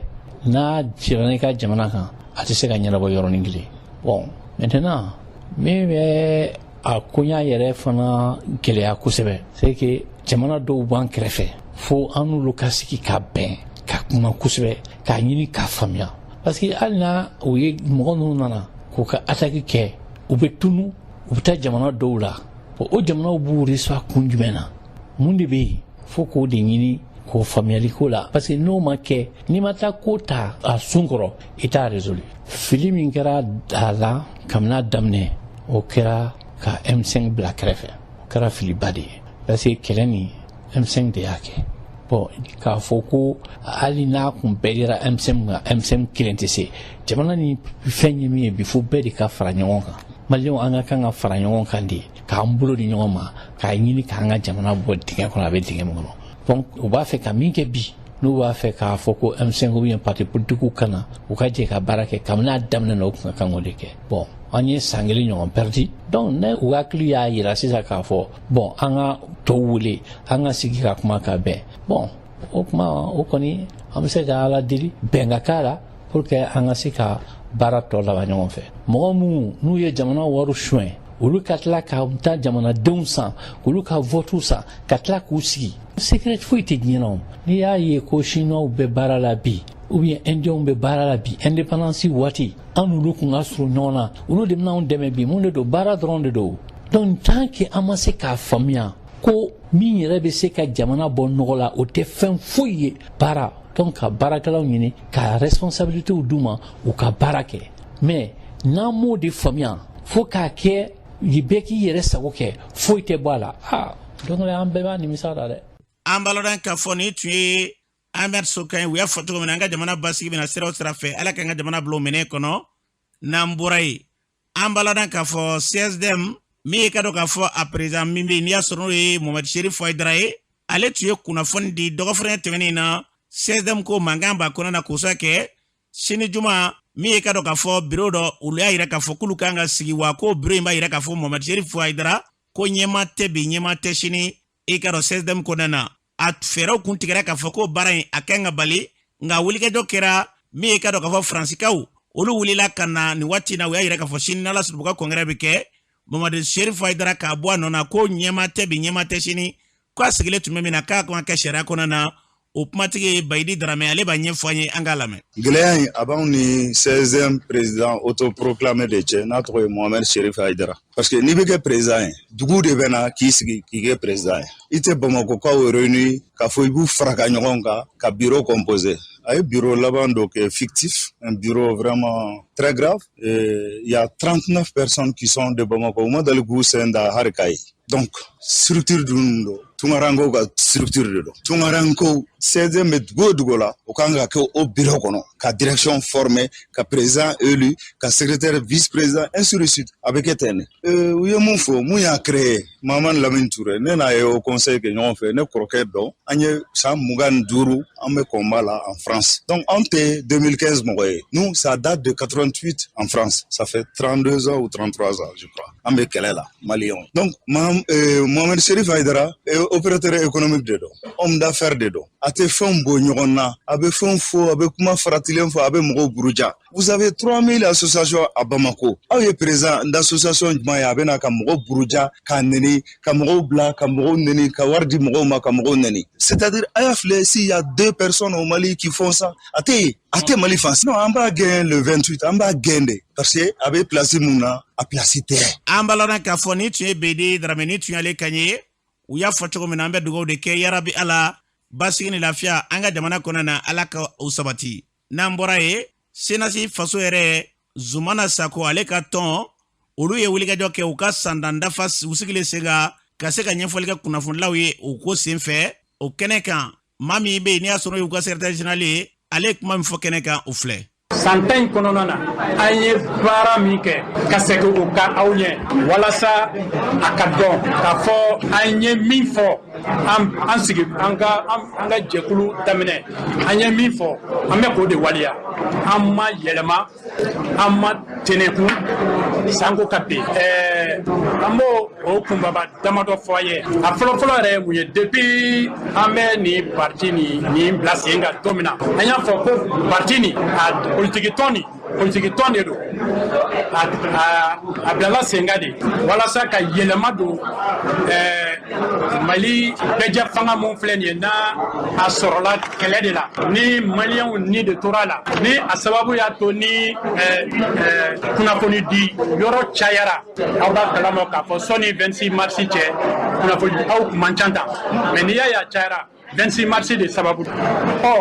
[SPEAKER 16] n'a jɛra i ka jamana kan, a tɛ se ka ɲɛnabɔ yɔrɔnin kelen. Bon, maintenant, min bɛ a koɲa yɛrɛ fana gɛlɛya kosɛbɛ, c'est que jamana dɔw b'an kɛrɛfɛ, fo an n'olu ka sigi ka bɛn ka kuma kosɛbɛ, k'a ɲini k'a faamuya, parce que hali n'a u ye mɔgɔ ninnu nana k'u ka attaque kɛ, u bɛ tunu, u bɛ taa jamana dɔw la. O jamanaw b'u reçoit kun jumɛn na? Mun de bɛ yen? Fo k'o de ɲini k'o faamuyali ko la, parce que n'o ma kɛ, n'i ma taa ko ta a sun kɔrɔ, i t'a résolu. Fili min kɛra a la kabini a daminɛ, o kɛra ka M5 bila kɛrɛfɛ. O kɛra filiba de ye, parce que kɛlɛ nin, M5 de y'a kɛ. Bon, k'a fɔ ko hali n'a kun bɛɛ dira M5 kan, M5 kelen tɛ se. Jamana ni fɛn ye min ye bi, fo bɛɛ de ka fara ɲɔgɔn kan. Maliyɛnw, an ka kan ka fara ɲɔgɔn kan de, k'an bolo di ɲɔgɔn ma, k'a ɲini k'an ka jamana bɔ dingɛ kɔnɔ, a bɛ dingɛ min kɔnɔ. Donc u b'a fɛ ka min kɛ bi, n'u b'a fɛ k'a fɔ ko M5 ou bien parti politique ka na, u ka jɛ ka baara kɛ, kabini a daminɛ na, u tun ka kan k'o de kɛ. Bon, an ye san kelen ɲɔgɔn perdu. Donc ne u hakili y'a yira sisan k'a fɔ bon, an ka tɔw wele, an ka sigi ka kuma ka bɛn. Bon, o kuma o kɔni, an bɛ se ka Ala deli bɛn ka k'a la pour que an ka se ka baara tɔ laban ɲɔgɔn fɛ. Mɔgɔ minnu n'u ye jamana wari suɲɛ, olu ka tila ka taa jamanadenw san, k'olu ka vote san, ka tila k'u sigi, secret foyi tɛ diɲɛ na. O n'i y'a ye ko Chinois bɛ baara la bi, ou bien Indiens bɛ baara la bi, indépendance waati an n'olu kun ka surun ɲɔgɔn na, olu de bɛna anw dɛmɛ bi. Mun de don? Baara dɔrɔn de don. Donc tant que an ma se k'a faamuya ko min yɛrɛ bɛ se ka jamana bɔ nɔgɔ la, o tɛ fɛn foyi ye, baara. donc ka baarakɛlaw ɲini ka responsabilitéw d'u ma u ka baara kɛ. Mais n'an m'o de faamuya fo k'a kɛ bɛɛ k'i yɛrɛ sago kɛ, foyi tɛ bɔ a la. Aa, don dɔ la an bɛɛ b'a nimisa la dɛ.
[SPEAKER 2] An b'a lɔn k'a fɔ nin tun ye Ahmed Sokan ye. U y'a fɔ cogo min na, an ka jamana basigi bɛna sira o sira fɛ, Ala k'an ka jamana bila o minɛn kɔnɔ. N'an bɔra yen, an b'a lɔn k'a fɔ CSDM min ye ka dɔn k'a fɔ a président min bɛ yen, n'i y'a sɔrɔ n'o ye Mohamed Cherif Haidara ye, ale tun ye kunnafoni di dɔgɔfɔrɔɲɛ tɛmɛnen na. CSDM ko mankan b'a kɔnɔ na k'o kɛ sini juma min ye ka dɔn k'a fɔ biro dɔ, olu y'a yira k'a fɔ k'olu kan ka sigi wa, k'o biro in b'a yira k'a fɔ Mohamed Cherif Haidara ko ɲɛmaa tɛ bi, ɲɛmaa tɛ sini. I ka dɔn CSDM kɔnɔna na, a fɛɛrɛw kun tigɛra k'a fɔ ko baara in a kan ka bali, nka wulikajɔ kɛra min ye ka dɔn k'a fɔ Faransikaw olu wulila ka na nin waati na. U y'a yira k'a fɔ sini n'Ala sɔnna, u ka congrès bɛ kɛ. Mohamed Cherif Haidara k'a bɔ a nɔ na ko ɲɛmaa tɛ bi, ɲɛmaa tɛ sini, ko a sigilen tun bɛ min na k'a kan ka kɛ sariya kɔnɔna na. O kumatigi ye Bayidi Daramɛ, ale b'a ɲɛfɔ an ye, an k'a lamɛn.
[SPEAKER 17] Gɛlɛya in a b'anw ni 16e président autoproclamé de cɛ, n'a tɔgɔ ye Mohamed Cherif Haidara, parce que n'i bɛ kɛ président ye, dugu de bɛ na k'i sigi k'i kɛ président ye. I tɛ Bamakɔkaw réuni k'a fɔ i b'u fara ka ɲɔgɔn kan ka bureau composé. A ye bureau laban dɔ kɛ fictif, un bureau vraiment très grave. Et il y a 39 personnes qui sont de Bamako, u ma deli k'u sen da hali Kayi. Donc structure dun don, tungarankow ka structure de don. Tungarankow CSDM bɛ dugu o dugu la, o kan ka kɛ o bureau kɔnɔ ka direction former, ka président élu, ka secrétaire, vice président, ainsi de suite. A bɛ kɛ ten de. U ye mun fɔ? Mun y'a créé? Mahamani Lamini Touré. Ne n'a ye o conseil kɛ ɲɔgɔn fɛ. Ne kɔrɔkɛ dɔn, an ye san 25 an bɛ combat la en France. Donc anw tɛ 2015 mɔgɔ ye. Nous, ça date de 88 en France, ça fait 32 ans ou 33 ans, je crois, an bɛ kɛlɛ la, maliyɛnw. Donc Mohamed Cherif Haidara, opérateur économique de don, homme d'affaires de don. A tɛ fɛnw bɔ ɲɔgɔn na, a bɛ fɛnw fɔ, a bɛ kuma faratilen fɔ, a bɛ mɔgɔw buruja. Vous avez 3000 associations à Bamako. Aw ye président d'association jumɛn ye a bɛ na ka mɔgɔw buruja, k'a neni, ka mɔgɔw bila ka mɔgɔw neni, ka wari di mɔgɔw ma ka mɔgɔw neni? C'est-à-dire, a y'a filɛ, s'il y a deux personnes au Mali qui font ça, a tɛ yen, a tɛ Mali fan. Sinon an b'a gɛn le 28, an b'a gɛn de, parce que a bɛ place mun na, a place tɛ.
[SPEAKER 2] An b'a lɔn k'a fɔ ni tun ye Bedi Daramɛ, ni tun y'ale kan ye. U y'a fɔ cogo min na, an bɛ dugawu de kɛ, yarabi Ala, basigi ni lafiya an ka jamana kɔnɔ na, Ala ka o sabati. N'an bɔra yen, Senasi faso yɛrɛ, Zumana Sako ale ka tɔn, olu ye wulikajɔ kɛ u ka sandan dafa. U sigilen sen kan ka se ka ɲɛfɔli kɛ kunnafonilaw ye o ko senfɛ. O kɛnɛ kan, maa min bɛ yen n'i y'a sɔrɔ y'u ka secrétaire général ye, ale ye kuma min fɔ kɛnɛ kan, o filɛ.
[SPEAKER 18] San 10 in kɔnɔna na, an ye baara min kɛ ka segin o kan aw ɲɛ walasa a ka dɔn k'a fɔ an ye min fɔ, an sigi an ka jɛkulu daminɛ, an ye min fɔ, an bɛ k'o de waleya. An ma yɛlɛma, an ma tɛnɛkun sanko ka ben. An b'o o kunbaba damadɔ fɔ a ye. A fɔlɔfɔlɔ yɛrɛ ye mun ye? Depuis an bɛ nin parti nin bila sen kan don min na, an y'a fɔ ko parti nin, a politiki tɔn nin, politiki tɔn de don. A bilala sen kan de walasa ka yɛlɛma don Mali bɛɛjɛ fanga mun filɛ nin ye, n'a a sɔrɔla kɛlɛ de la, ni maliyɛnw ni de tora a la, ni a sababu y'a to ni kunnafoni di yɔrɔ cayara. Aw b'a kalama k'a fɔ sɔnni 26 mars cɛ, kunnafoni aw kun man ca tan, mais n'i y'a ye a cayara, 26 mars de sababu. Ɔ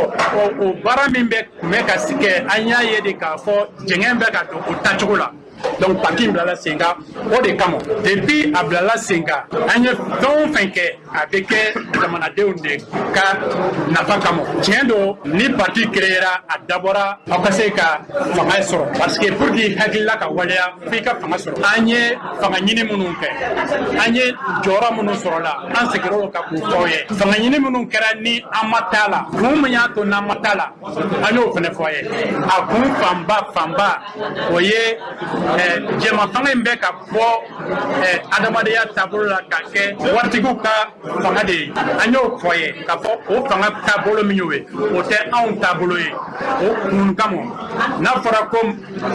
[SPEAKER 18] o baara min bɛ kun bɛ ka kɛ, an y'a ye de k'a fɔ jɛngɛ bɛ ka don o tacogo la. Donc parti in bilala sen kan o de kama. Depuis a bilala sen kan, an ye fɛn o fɛn kɛ, a bɛ kɛ jamanadenw de ka nafa kama. Tiɲɛ don, ni parti créera, a dabɔra aw ka se ka fanga sɔrɔ, parce que pour que hakilila ka waleya, f'i ka fanga sɔrɔ. An ye fanga ɲini minnu kɛ, an ye jɔyɔrɔ minnu sɔrɔ la, an seginna o kan k'u fɔ aw ye. Fanga ɲini minnu kɛra ni an ma taa la, kun min y'a to n'an ma taa la, an y'o fana fɔ aw ye. A kun fanba fanba, o ye jɛma fanga in bɛ ka bɔ adamadenya taabolo la ka kɛ waritigiw ka fanga de ye. An y'o fɔ ye k'a fɔ o fanga taabolo min y'o ye, o tɛ anw taabolo ye. O kun kama, n'a fɔra ko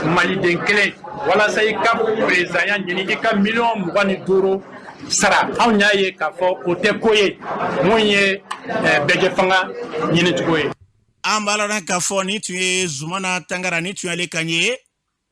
[SPEAKER 18] maliden kelen, walasa i ka perezidanya ɲini, i ka miliyɔn 25 sara, anw y'a ye k'a fɔ o tɛ ko ye mun ye bɛɛjɛ fanga ɲinicogo ye.
[SPEAKER 2] An b'a lɔn k'a fɔ ni tun ye Zumana Tangara, ni tun y'ale kan ye.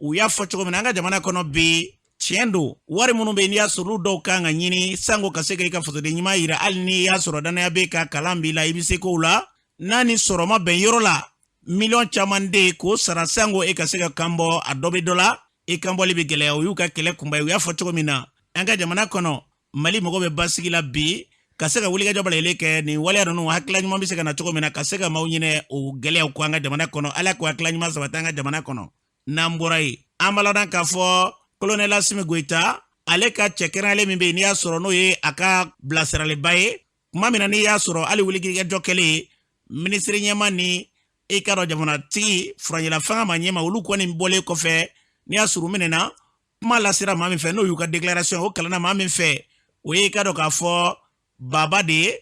[SPEAKER 2] U y'a fɔ cogo min na, an ka jamana kɔnɔ bi, tiɲɛ don, wari minnu bɛ yen n'i y'a sɔrɔ olu dɔw kan ka ɲini sanko ka se ka i ka fasoden ɲuman yira, hali n'i y'a sɔrɔ danaya bɛ ka kalan b'i la, i bɛ se kow la. N'a ni sɔrɔ ma bɛn yɔrɔ la, miliyɔn caman de ye k'o sara sango e ka se ka kan bɔ a dɔ bɛ dɔ la, i kanbɔli bɛ gɛlɛya. O y'u ka kɛlɛ kunba ye. U y'a fɔ cogo min na, an ka jamana kɔnɔ, Mali mago bɛ basigi la bi, ka se ka wulikajɔ bɛɛ lajɛlen kɛ nin waleya ninnu, hakilila ɲuman bɛ se ka na cogo min na ka se ka maaw ɲinɛ o gɛlɛyaw kɔ an ka jamana kɔnɔ. Ala k'o hakilila ɲuman sabati an ka jamana kɔnɔ. N'an bɔra yen, an b'a ladɔn k'a fɔ kolonɛli Asimi Goyita, ale ka cɛ kɛrɛnkɛrɛnlen min bɛ yen, n'i y'a sɔrɔ n'o ye a ka bilasiraliba ye, kuma min na n'i y'a sɔrɔ hali wulikajɔ kɛlen minisiri ɲɛma ni i ka dɔn jamanatigi furancɛla fanga ma ɲɛma, olu kɔni bɔlen kɔfɛ, n'i y'a sɔrɔ u minɛna, kuma lasera maa min fɛ, n'o y'u ka déclaration o kalanna maa min fɛ, o ye i ka dɔn k'a fɔ Baba de ye.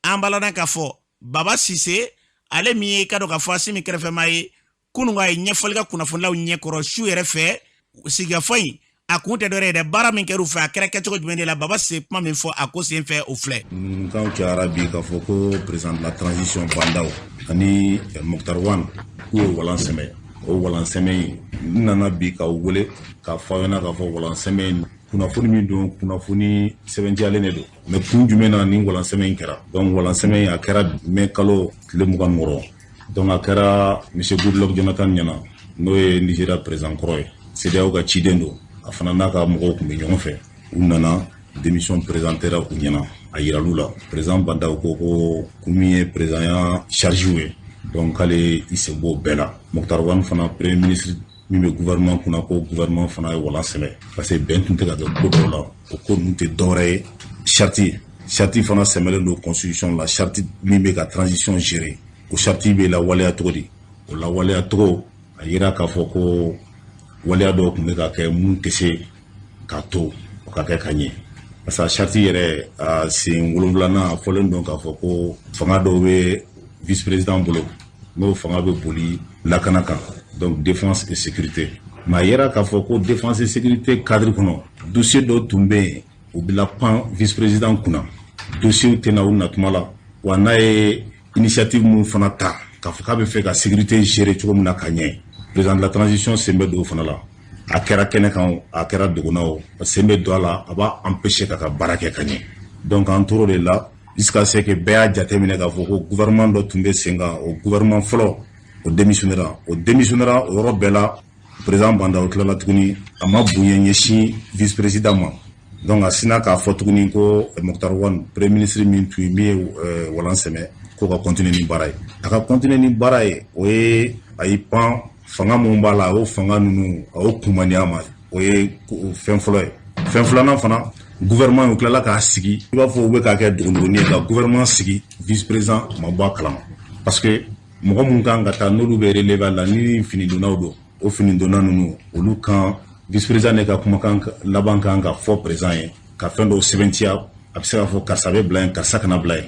[SPEAKER 2] An b'a ladɔn k'a fɔ Baba Sise, ale min ye i ka dɔn k'a fɔ Asimi kɛrɛfɛmaa ye, kunun a ye ɲɛfɔli kɛ kunnafonilaw ɲɛkɔrɔ su yɛrɛ fɛ. Sigikafɔ in a kun tɛ dɔwɛrɛ ye dɛ, baara min kɛra u fɛ, a kɛra kɛcogo jumɛn de la? Baba Sise kuma min fɔ a ko sen fɛ, o filɛ.
[SPEAKER 17] Ŋunuŋunukanw cayara bi k'a fɔ ko président de la transition Bah N'Daw ani Moctar Ouane k'u ye walan sɛmɛ. O walan sɛmɛ in, n nana bi k'aw wele k'a fɔ aw ɲɛna k'a fɔ walan sɛmɛ in, kunnafoni min don, kunnafoni sɛbɛntiyalen de don. Mais kun jumɛn na nin walan sɛmɛ in kɛra? Donc walan sɛmɛ in, a kɛra mai kalo tile 26. Donc a kɛra monsieur Goodluck Jonathan ɲɛna, n'o ye Nigeria président kɔrɔ ye, CEDEAO ka ciden don. A fana n'a ka mɔgɔw tun bɛ ɲɔgɔn fɛ. U nana, démission présentera u ɲɛna, a yiral'u la. Président Bah N'Daw ko ko kun min ye présidentya charge ye, donc k'ale i sen b'o bɛɛ la. Moctar Ouane fana, premier ministre min bɛ gouvernement kunna, ko gouvernement fana ye walan sɛmɛ parce que bɛn tun tɛ ka kɛ ko dɔw la. O ko ninnu tɛ dɔwɛrɛ ye, charte fana sɛmɛlen don constitution la. Charte min bɛ ka transition gérer, o charte bɛ lawaleya cogo di? O lawaleya cogo, a yira k'a fɔ ko waleya dɔw tun bɛ ka kɛ mun tɛ se k'a to o ka kɛ ka ɲɛ, parce que charte yɛrɛ, a sen wolonwulanan, a fɔlen don k'a fɔ ko fanga dɔw bɛ vice président bolo, n'o fanga bɛ boli lakana kan, donc défense et sécurité. Mais a yera k'a fɔ ko défense et sécurité cadre kɔnɔ, dossier dɔw tun bɛ yen, u bɛ pan vice président kunna, dossier tɛna u natuma la. Wa n'a ye initiative mun fana ta k'a fɔ k'a bɛ fɛ ka sécurité gérer cogo min na ka ɲɛ, président de la transition sen bɛ don o fana la. A kɛra kɛnɛ kan, a kɛra dogona, o sen bɛ don a la, a b'a empêcher k'a ka baara kɛ ka ɲɛ. Donc an tor'o de la jusqu'à ce que bɛɛ y'a jateminɛ k'a fɔ ko gouvernement dɔ tun bɛ sen kan. O gouvernement fɔlɔ, o démissionnera. O démissionnera, o yɔrɔ bɛɛ la, président Bah N'Daw tilala tuguni, a ma bonya ɲɛsin vice président ma. Donc a sinna k'a fɔ tuguni ko Moctar Ouane, premier ministre min tun min ye walan sɛmɛ, ko ka continuer ni baara ye. A ka continuer ni baara ye, o ye a y'i pan fanga mun b'a la, a y'o fanga ninnu, a y'o kunmaniya ma. O ye fɛn fɔlɔ ye. Fɛn filanan fana, gouvernement, u tilala k'a sigi, i b'a fɔ u bɛ k'a kɛ dogodogonin ye, ka gouvernement sigi, vice président ma bɔ a kalama, parce que mɔgɔ mun kan ka taa, n'olu bɛ relever la, ni finidonnaw don, o finidonna ninnu, olu kan, vice président de ka kumakan laban kan ka fɔ président ye, ka fɛn dɔw sɛbɛntiya. A bɛ se k'a fɔ karisa bɛ bila yen, karisa kana bila yen.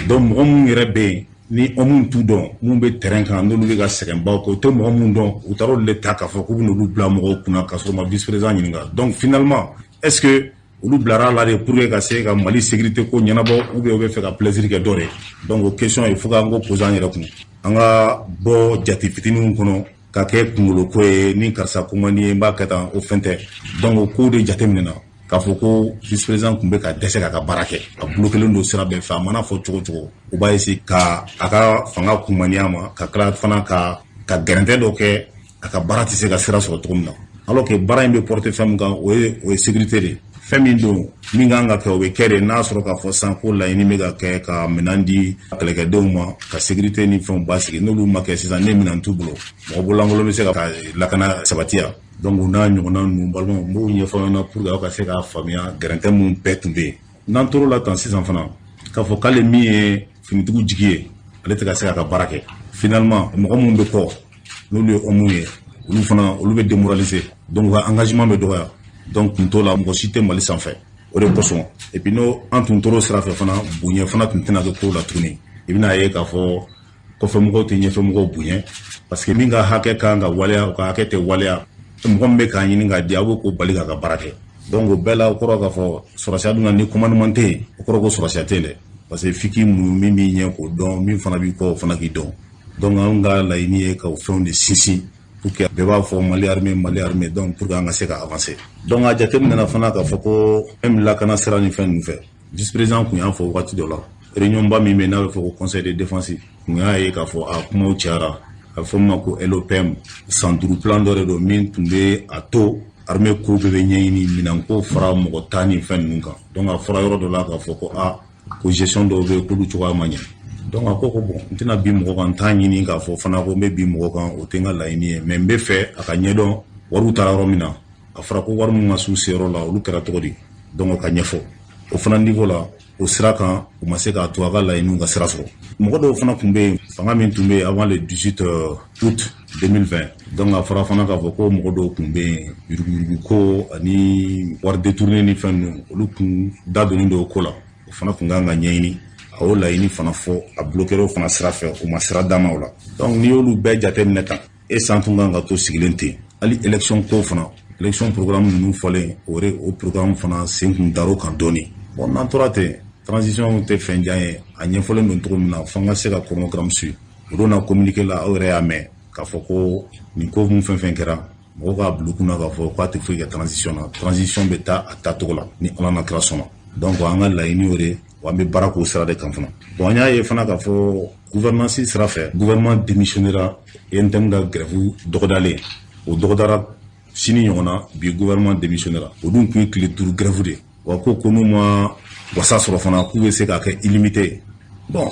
[SPEAKER 17] Donc mɔgɔ mun yɛrɛ bɛ yen, ni homme t'u dɔn, mun bɛ terrain kan, n'olu bɛ ka sɛgɛnbaw kɛ, u tɛ mɔgɔ mun dɔn, u taara olu de ta k'a fɔ k'u bɛ n'olu bila mɔgɔw kunna, k'a sɔrɔ u ma vice président ɲininka. Donc finalement, est ce que olu bilara la de pour que ka se ka Mali sécurité ko ɲɛnabɔ, ou bien u bɛ fɛ ka plaisir kɛ dɔ de? Donc o question, il faut k'an k'o poser an yɛrɛ kun. An ka bɔ jate fitininw kɔnɔ ka kɛ kunkolo ko ye, ni karisa ko man di ye, n b'a kɛ tan, o fɛn tɛ. Donc o kow de jateminɛna k'a fɔ ko vice président tun bɛ ka dɛsɛ k'a ka baara kɛ, a bloquélen don sira bɛɛ fɛ. A mana fɔ cogo cogo, u b'a essayer ka a ka fanga kunmaniya ma, ka tila fana ka gɛrɛntɛ dɔ kɛ, a ka baara tɛ se ka sira sɔrɔ cogo min na, alors que baara in bɛ porter fɛn min kan, o ye sécurité de ye. Fɛn min don, min kan ka kɛ, o bɛ kɛ de. N'a sɔrɔ k'a fɔ sisan ko laɲini bɛ ka kɛ ka minɛn di kɛlɛkɛdenw ma, ka sécurité ni fɛnw basigi, n'olu ma kɛ sisan, ne minɛn t'u bolo, mɔgɔ bololankolon bɛ se ka lakana sabatiya. Donc o n'a ɲɔgɔnna ninnu, balimaw, n b'o ɲɛfɔ aw ɲɛna pour que aw ka se k'a faamuya, gɛrɛntɛ mun bɛɛ tun bɛ yen. N'an tor'o la tan sisan fana, k'a fɔ k'ale min ye finitigiw jigi ye, ale tɛ ka se k'a ka baara kɛ, finalement mɔgɔ minnu bɛ kɔ, n'olu ye homme ye, olu fana, olu bɛ démoraliser, donc u ka engagement bɛ dɔgɔya. Donc kun t'o la, mɔgɔ si tɛ Mali sanfɛ. O de kosɔn, et puis n'o an tun tor'o sira fɛ fana, bonya fana tun tɛna kɛ kow la tuguni. I bɛna ye k'a fɔ kɔfɛmɔgɔw tɛ ɲɛfɛmɔgɔw bonya, parce que min ka hakɛ kan ka waleya, o ka hakɛ tɛ waleya. Mɔgɔ min bɛ k'a ɲini k'a di, a b'o ko bali k'a ka baara kɛ. Donc o bɛɛ la, o kɔrɔ k'a fɔ sɔrɔsiya dun na, ni commandement tɛ yen, o kɔrɔ ko sɔrɔsiya tɛ yen dɛ, parce que f'i k'i muɲu, min b'i ɲɛ k'o dɔn, min fana b'i kɔ, o fana k'i dɔn. Donc anw ka laɲini ye ka o fɛnw de sinsin pour que bɛɛ b'a fɔ Mali armée, Mali armée, donc pour que an ka se ka avancer. Donc a jateminɛna fana k'a fɔ ko même lakana sira ni fɛn ninnu fɛ, vice président tun y'a fɔ wagati dɔ la. Réunion ba min bɛ n'a bɛ fɔ ko conseil de défense, kun y'a ye k'a fɔ a kumaw cayara. A bɛ fɔ min ma ko LOPM, san 5 plan dɔ de don min tun bɛ a to armée ko bɛɛ bɛ ɲɛɲini, minɛnko fara mɔgɔ ta ni fɛn ninnu kan. Donc a fɔra yɔrɔ dɔ la k'a fɔ ko a ko gestion dɔw bɛ yen k'olu cogoya ma ɲɛ. Donc a ko bon, n tɛna bin mɔgɔ kan, n t'a ɲini k'a fɔ fana ko n bɛ bin mɔgɔ kan, o tɛ n ka laɲini ye, mais n bɛ fɛ a ka ɲɛdɔn wariw taara yɔrɔ min na. A fɔra ko wari min ma s'u seyɔrɔ la, olu kɛra cogo di? Donc ka ɲɛfɔ o fana niveau la, o sira kan, u ma se k'a to a ka laɲiniw ka sira sɔrɔ. Mɔgɔ dɔw fana tun bɛ yen, fanga min tun bɛ yen avant le 18 août 2020, donc a fɔra fana k'a fɔ ko mɔgɔ dɔw tun bɛ yen, yuruguyurugu ko ani wari détourné ni fɛn ninnu, olu tun da donnen don o ko la. O fana tun kan ka ɲɛɲini. A y'o laɲini fana fɔ, a bloqué o fana sira fɛ, o ma sira d'a ma o la. Donc n'i y'olu bɛɛ jateminɛ tan, e san tun kan ka to sigilen ten. Hali élection ko fana, élection programme ninnu fɔlen, o o programme fana sen kun dar'o kan dɔɔni. Bon, n'an tora ten, transition tɛ fɛn jan ye. A ɲɛfɔlen don cogo min na, f'an ka se ka chronogramme suivre. O don na, communiqué la, aw yɛrɛ y'a mɛn k'a fɔ ko nin ko mun fɛn fɛn kɛra, mɔgɔw k'a bila u kunna k'a fɔ k'a tɛ foyi kɛ transition na. Transition bɛ taa a taacogo la ni Ala na kira sɔnna. Donc an ka laɲini y'o de, wa an bɛ baara k'o sira de kan fana. Bon, an y'a ye fana k'a fɔ gouvernance sira fɛ, gouvernement démissionnera. UNTM ka grève dɔgɔdalen, o dɔgɔdara sini ɲɔgɔn na, bi gouvernement démissionnera. O dun tun ye tile 5 grève de, wa ko n'u ma wasa sɔrɔ fana, k'u bɛ se k'a kɛ illimité. Bon,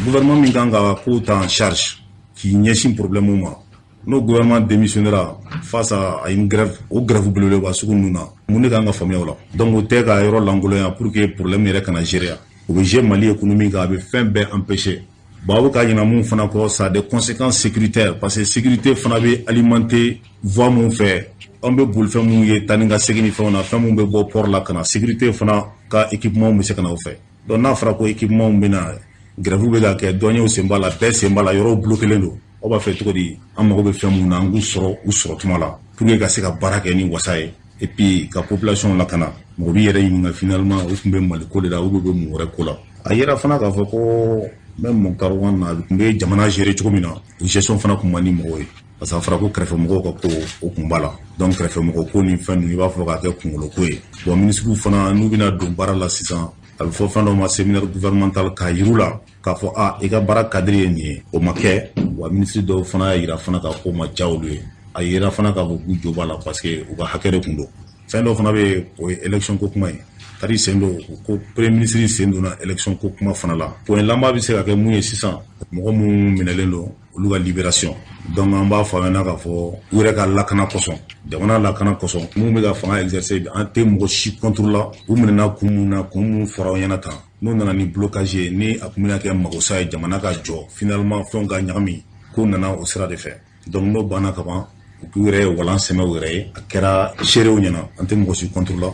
[SPEAKER 17] gouvernement min kan ka kow ta en charge k'i ɲɛsin problème ma, n'o gouvernement démissionnera face à une grève, o grève belebeleba sugu ninnu na, mun de kan ka faamuya o la? Donc o tɛ ka yɔrɔ lankolonya pour que problème yɛrɛ kana gérer. O bɛ jouer Mali économie kan, a bɛ fɛn bɛɛ empêcher. Bon, a bɛ ka ɲina mun fana kɔ, ça a des conséquences sécuritaires, parce que sécurité fana bɛ alimenter voie mun fɛ, an bɛ bolifɛn mun ye taa ni ka segin ni fɛnw na, fɛn mun bɛ bɔ port la ka na, sécurité fana ka équipement bɛ se ka na o fɛ. Donc n'a fɔra ko équipement bɛ na, grève bɛ ka kɛ, douaniers sen b'a la, bɛɛ sen b'a la, yɔrɔw bloqué don, aw b'a fɛ cogo di an mago bɛ fɛn mun na, an k'u sɔrɔ u sɔrɔ tuma la, pour que ka se ka baara kɛ ni wasa ye, et puis ka population lakana? Mɔgɔ b'i yɛrɛ ɲininka finalement, u tun bɛ Mali ko de la ou bɛ mun wɛrɛ ko la? A yera fana k'a fɔ ko même Moctar Ouane, a tun bɛ jamana gérer cogo min na, o gestion fana tun man di mɔgɔw ye, parce que a fɔra ko kɛrɛfɛmɔgɔw ka ko o kun b'a la. Donc kɛrɛfɛmɔgɔ ko ni fɛn ninnu, i b'a fɔ k'a kɛ kunkolo ko ye. Bon, minisiriw fana, n'u bɛna don baara la sisan, a bɛ fɔ fɛn dɔ ma séminaire gouvernemental, k'a yir'u la k'a fɔ a i ka baara cadre ye nin ye. O ma kɛ. Wa minisiri dɔw fana y'a yira fana k'a ko ma diya olu ye. A yira fana k'a fɔ k'u jo b'a la, parce que u ka hakɛ de tun don. Fɛn dɔ fana bɛ yen, o ye élection ko kuma ye. Tari sen don ko premier ministre sen donna élection ko kuma fana la. Point laban bɛ se ka kɛ mun ye sisan? Mɔgɔ minnu minɛlen don, olu ka libération. Donc an b'a fɔ a ɲɛna k'a fɔ u yɛrɛ ka lakana kosɔn, jamana lakana kosɔn, minnu bɛ ka fanga exercer, an tɛ mɔgɔ si contre la. U minɛna kun mun na, kun mun fɔra aw ɲɛna tan, n'u nana ni blocage ye, ni a tun bɛna kɛ magosa ye jamana ka jɔ, finalement fɛnw ka ɲagami, ko nana o sira de fɛ. Donc n'o banna ka ban, u k'u yɛrɛ ye walan sɛmɛ u yɛrɛ ye, a kɛra seerew ɲɛna. An tɛ mɔgɔ si contre la.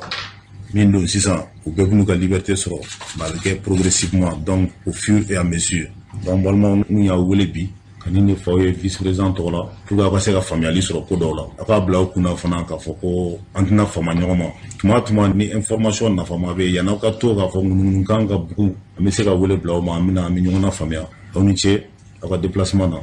[SPEAKER 17] Min don sisan, u bɛɛ b'u ka liberté sɔrɔ, mais a bɛ kɛ progressivement, donc au fur et à mesure. Donc balimaw, n y'aw wele bi ka nin de fɔ aw ye vice président tɔgɔ la, pour que aw ka se ka faamuyali sɔrɔ ko dɔw la. Aw k'a bila aw kunna fana k'a fɔ ko an tɛna fama ɲɔgɔn ma. Tuma tuma ni information nafama bɛ yen, yan'aw ka to k'a fɔ ŋunuŋunukan ka bugu, an bɛ se ka wele bila aw ma, an bɛna an bɛ ɲɔgɔn na faamuya. Aw ni ce aw ka déplacement na.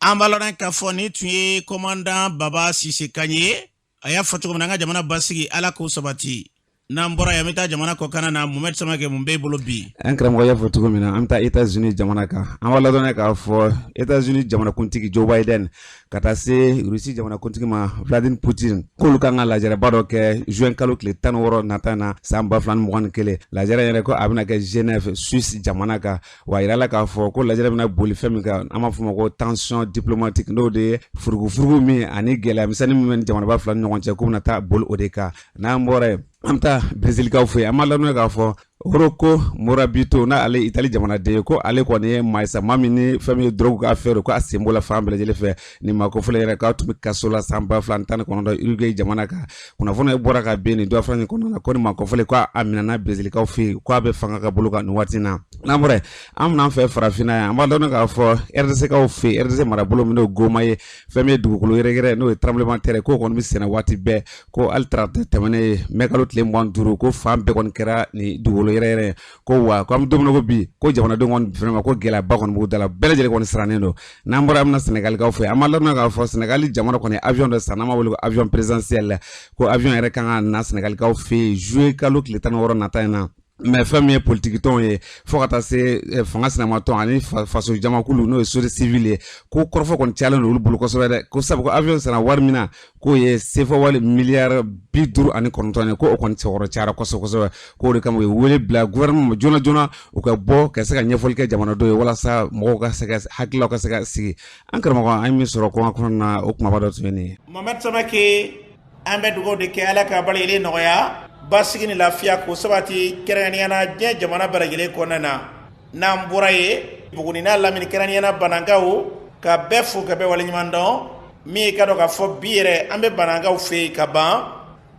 [SPEAKER 2] An b'a lɔn k'a fɔ nin tun ye commandant Baba Sise kan ye. A y'a fɔ cogo min na, an ka jamana basigi, Ala k'o sabati. N'an bɔra yan, an bɛ taa jamana kɔkanna na. Mohamed Samakɛ, mun b'e bolo bi?
[SPEAKER 19] An karamɔgɔ y'a fɔ cogo min na, an bɛ taa Etats-Unis jamana kan. An b'a ladɔnniya k'a fɔ Etats-Unis jamanakuntigi Joe Biden ka taa se Russie jamanakuntigi ma Vladimir Putin, k'olu kan ka lajɛrɛba dɔ kɛ juin kalo tile 16 nata na san 2021. Lajɛrɛ yɛrɛ ko a bɛna kɛ Genève, Suisse jamana kan. Wa a yirala k'a fɔ ko lajɛrɛ bɛna boli fɛn min kan, an b'a fɔ o ma ko tension diplomatique, n'o de ye furugufurugu min ani gɛlɛya misɛnnin min bɛ jamanaba fila ni ɲɔgɔn cɛ, k'u bɛna taa boli o de kan. N'an bɔra yen, an bɛ taa Brezilikaw fɛ yen. An b'a ladɔnniya k'a fɔ Rocco Morabito, n'ale Itali jamanaden ye, ko ale kɔni ye maa ye sa, maa min ni fɛn min ye drogue ka affaire, ko a sen b'o la fan bɛɛ lajɛlen fɛ. Nin maa kofɔlen yɛrɛ, k'a tun bɛ kaso la san 2019 Uruguay jamana kan. Kunnafoni bɔra ka bin nin dɔ fana kɔnɔna na, ko nin maa kofɔlen, ko a minɛna Brezilikaw fɛ yen, ko a bɛ fanga ka bolo kan nin waati in na. N'an bɔra yen, an bɛna an fɛ farafinna yan. An b'a dɔn k'a fɔ RDC kaw fɛ yen, RDC marabolo min n'o Goma ye, fɛn min ye dugukolo yɛrɛyɛrɛ, n'o ye tremblement de terre, k'o kɔni bɛ senna waati bɛɛ. Ko hali tarata tɛmɛnen ye, mɛ kalo tile 25, ko fan bɛɛ kɔni kɛra ni dugukolo yɛrɛyɛrɛ. Ko wa ko an bɛ don min na ko bi, ko jamanadenw kɔni vraiment ko gɛlɛyaba kɔni b'u da la, bɛɛ lajɛlen kɔni sirannen don. N'an bɔra, an bɛna Sɛnɛgalikaw fɛ. An b'a ladɔnniya k'a fɔ Sɛnɛgali jamana kɔni avion dɔ san, n'an b'a wele ko avion présidentiel, ko avion yɛrɛ kan ka na Sɛnɛgalikaw fɛ yen juillet kalo tile 16 nata in na. Mais fɛn min ye politikitɔnw ye, fo ka taa se fanga sinamatɔn ani faso jamakulu, n'o ye société civile ye, ko kɔrɔfɔ kɔni cayalen don olu bolo kosɛbɛ dɛ, ko sabu ko avion sanna wari min na, k'o ye sefa wari miliyari 59 ye, ko o kɔni sɔgɔrɔ cayara kosɛbɛ kosɛbɛ. K'o de kama u ye wele bila gouvernement ma joona joona, u ka bɔ ka se ka ɲɛfɔli kɛ jamanadenw ye, walasa mɔgɔw ka se ka hakililaw ka se ka sigi. An karamɔgɔ, an ye min sɔrɔ kɔngɔ kɔnɔna na, o kumaba dɔ tun ye nin ye.
[SPEAKER 2] Mohamed Samake, an bɛ dugawu de kɛ, Ala ka bali nɔgɔya, basigi ni lafiya k'o sabati, kɛrɛnkɛrɛnnenya na diɲɛ jamana bɛɛ lajɛlen kɔnɔna na. N'an bɔra yen, Buguni n'a lamini, kɛrɛnkɛrɛnnenya na Banankaw, ka bɛɛ fo ka bɛɛ waleɲuman dɔn. Min ye ka dɔn k'a fɔ bi yɛrɛ an bɛ Banankaw fɛ yen ka ban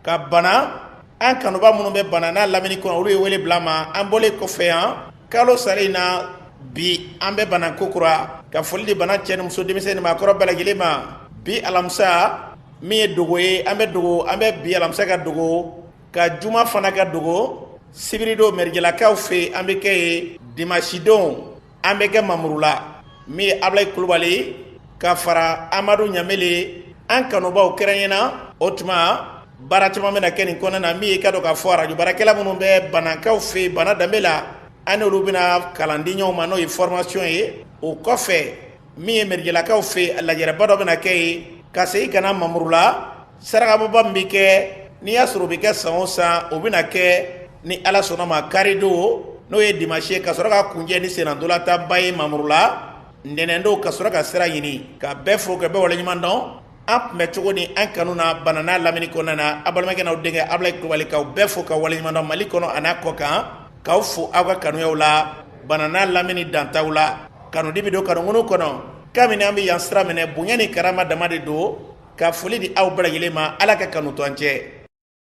[SPEAKER 2] ka bana, an kanuba minnu bɛ Bana n'a lamini kɔnɔ, olu ye wele bila an ma. An bɔlen kɔfɛ yan kalo sari in na, bi an bɛ Bana kokura, ka foli di Bana cɛ ni muso, denmisɛn ni maakɔrɔ bɛɛ lajɛlen ma. Bi alamisa min ye dogo ye, an bɛ dogo, an bɛ bi alamisa ka dogo, ka juma fana ka dogo. Sibiridon Mɛrijɛlakaw fɛ yen an bɛ kɛ yen. Dimanche don an bɛ kɛ Mamurula. Min ye Abulayi Kulubali ka fara Amadu Ɲamele, an kanubaw kɛrɛnkɛrɛnna. O tuma baara caman bɛna kɛ nin kɔnɔna na. Min ye ka dɔn k'a fɔ arajo baarakɛla minnu bɛ Banankaw fɛ yen, Bana danbe la, an n'olu bɛna kalan di ɲɔgɔn ma, n'o ye formation ye. O kɔfɛ, min ye Mɛrijɛlakaw fɛ yen, lajɛrɛba dɔ bɛna kɛ yen, ka segin ka na Mamurula. Sarakabɔba min bɛ kɛ, n'i y'a sɔrɔ o bɛ kɛ san o san, o bɛna kɛ ni Ala sɔnna ma karidon, n'o ye dimanche ye, ka sɔrɔ ka kuncɛ ni sennantolatanba ye Mamurula ntɛnɛndon, ka sɔrɔ ka sira ɲini. Ka bɛɛ fo ka bɛɛ waleɲuman dɔn. An tun bɛ cogo ni an kanu na Bana n'a lamini kɔnɔna na, a balimakɛ n'aw denkɛ Abulayi Kulubali, k'aw bɛɛ fo ka waleɲuman dɔn Mali kɔnɔ an'a kɔ kan, k'aw fo aw ka kanuyaw la Bana n'a lamini dantaw la. Kanudi bɛ don kanunkunu kɔnɔ. Kabini an bɛ yan sira minɛ, bonya ni karama dama de don, ka foli di aw bɛɛ lajɛlen ma. Ala ka kanu to an cɛ.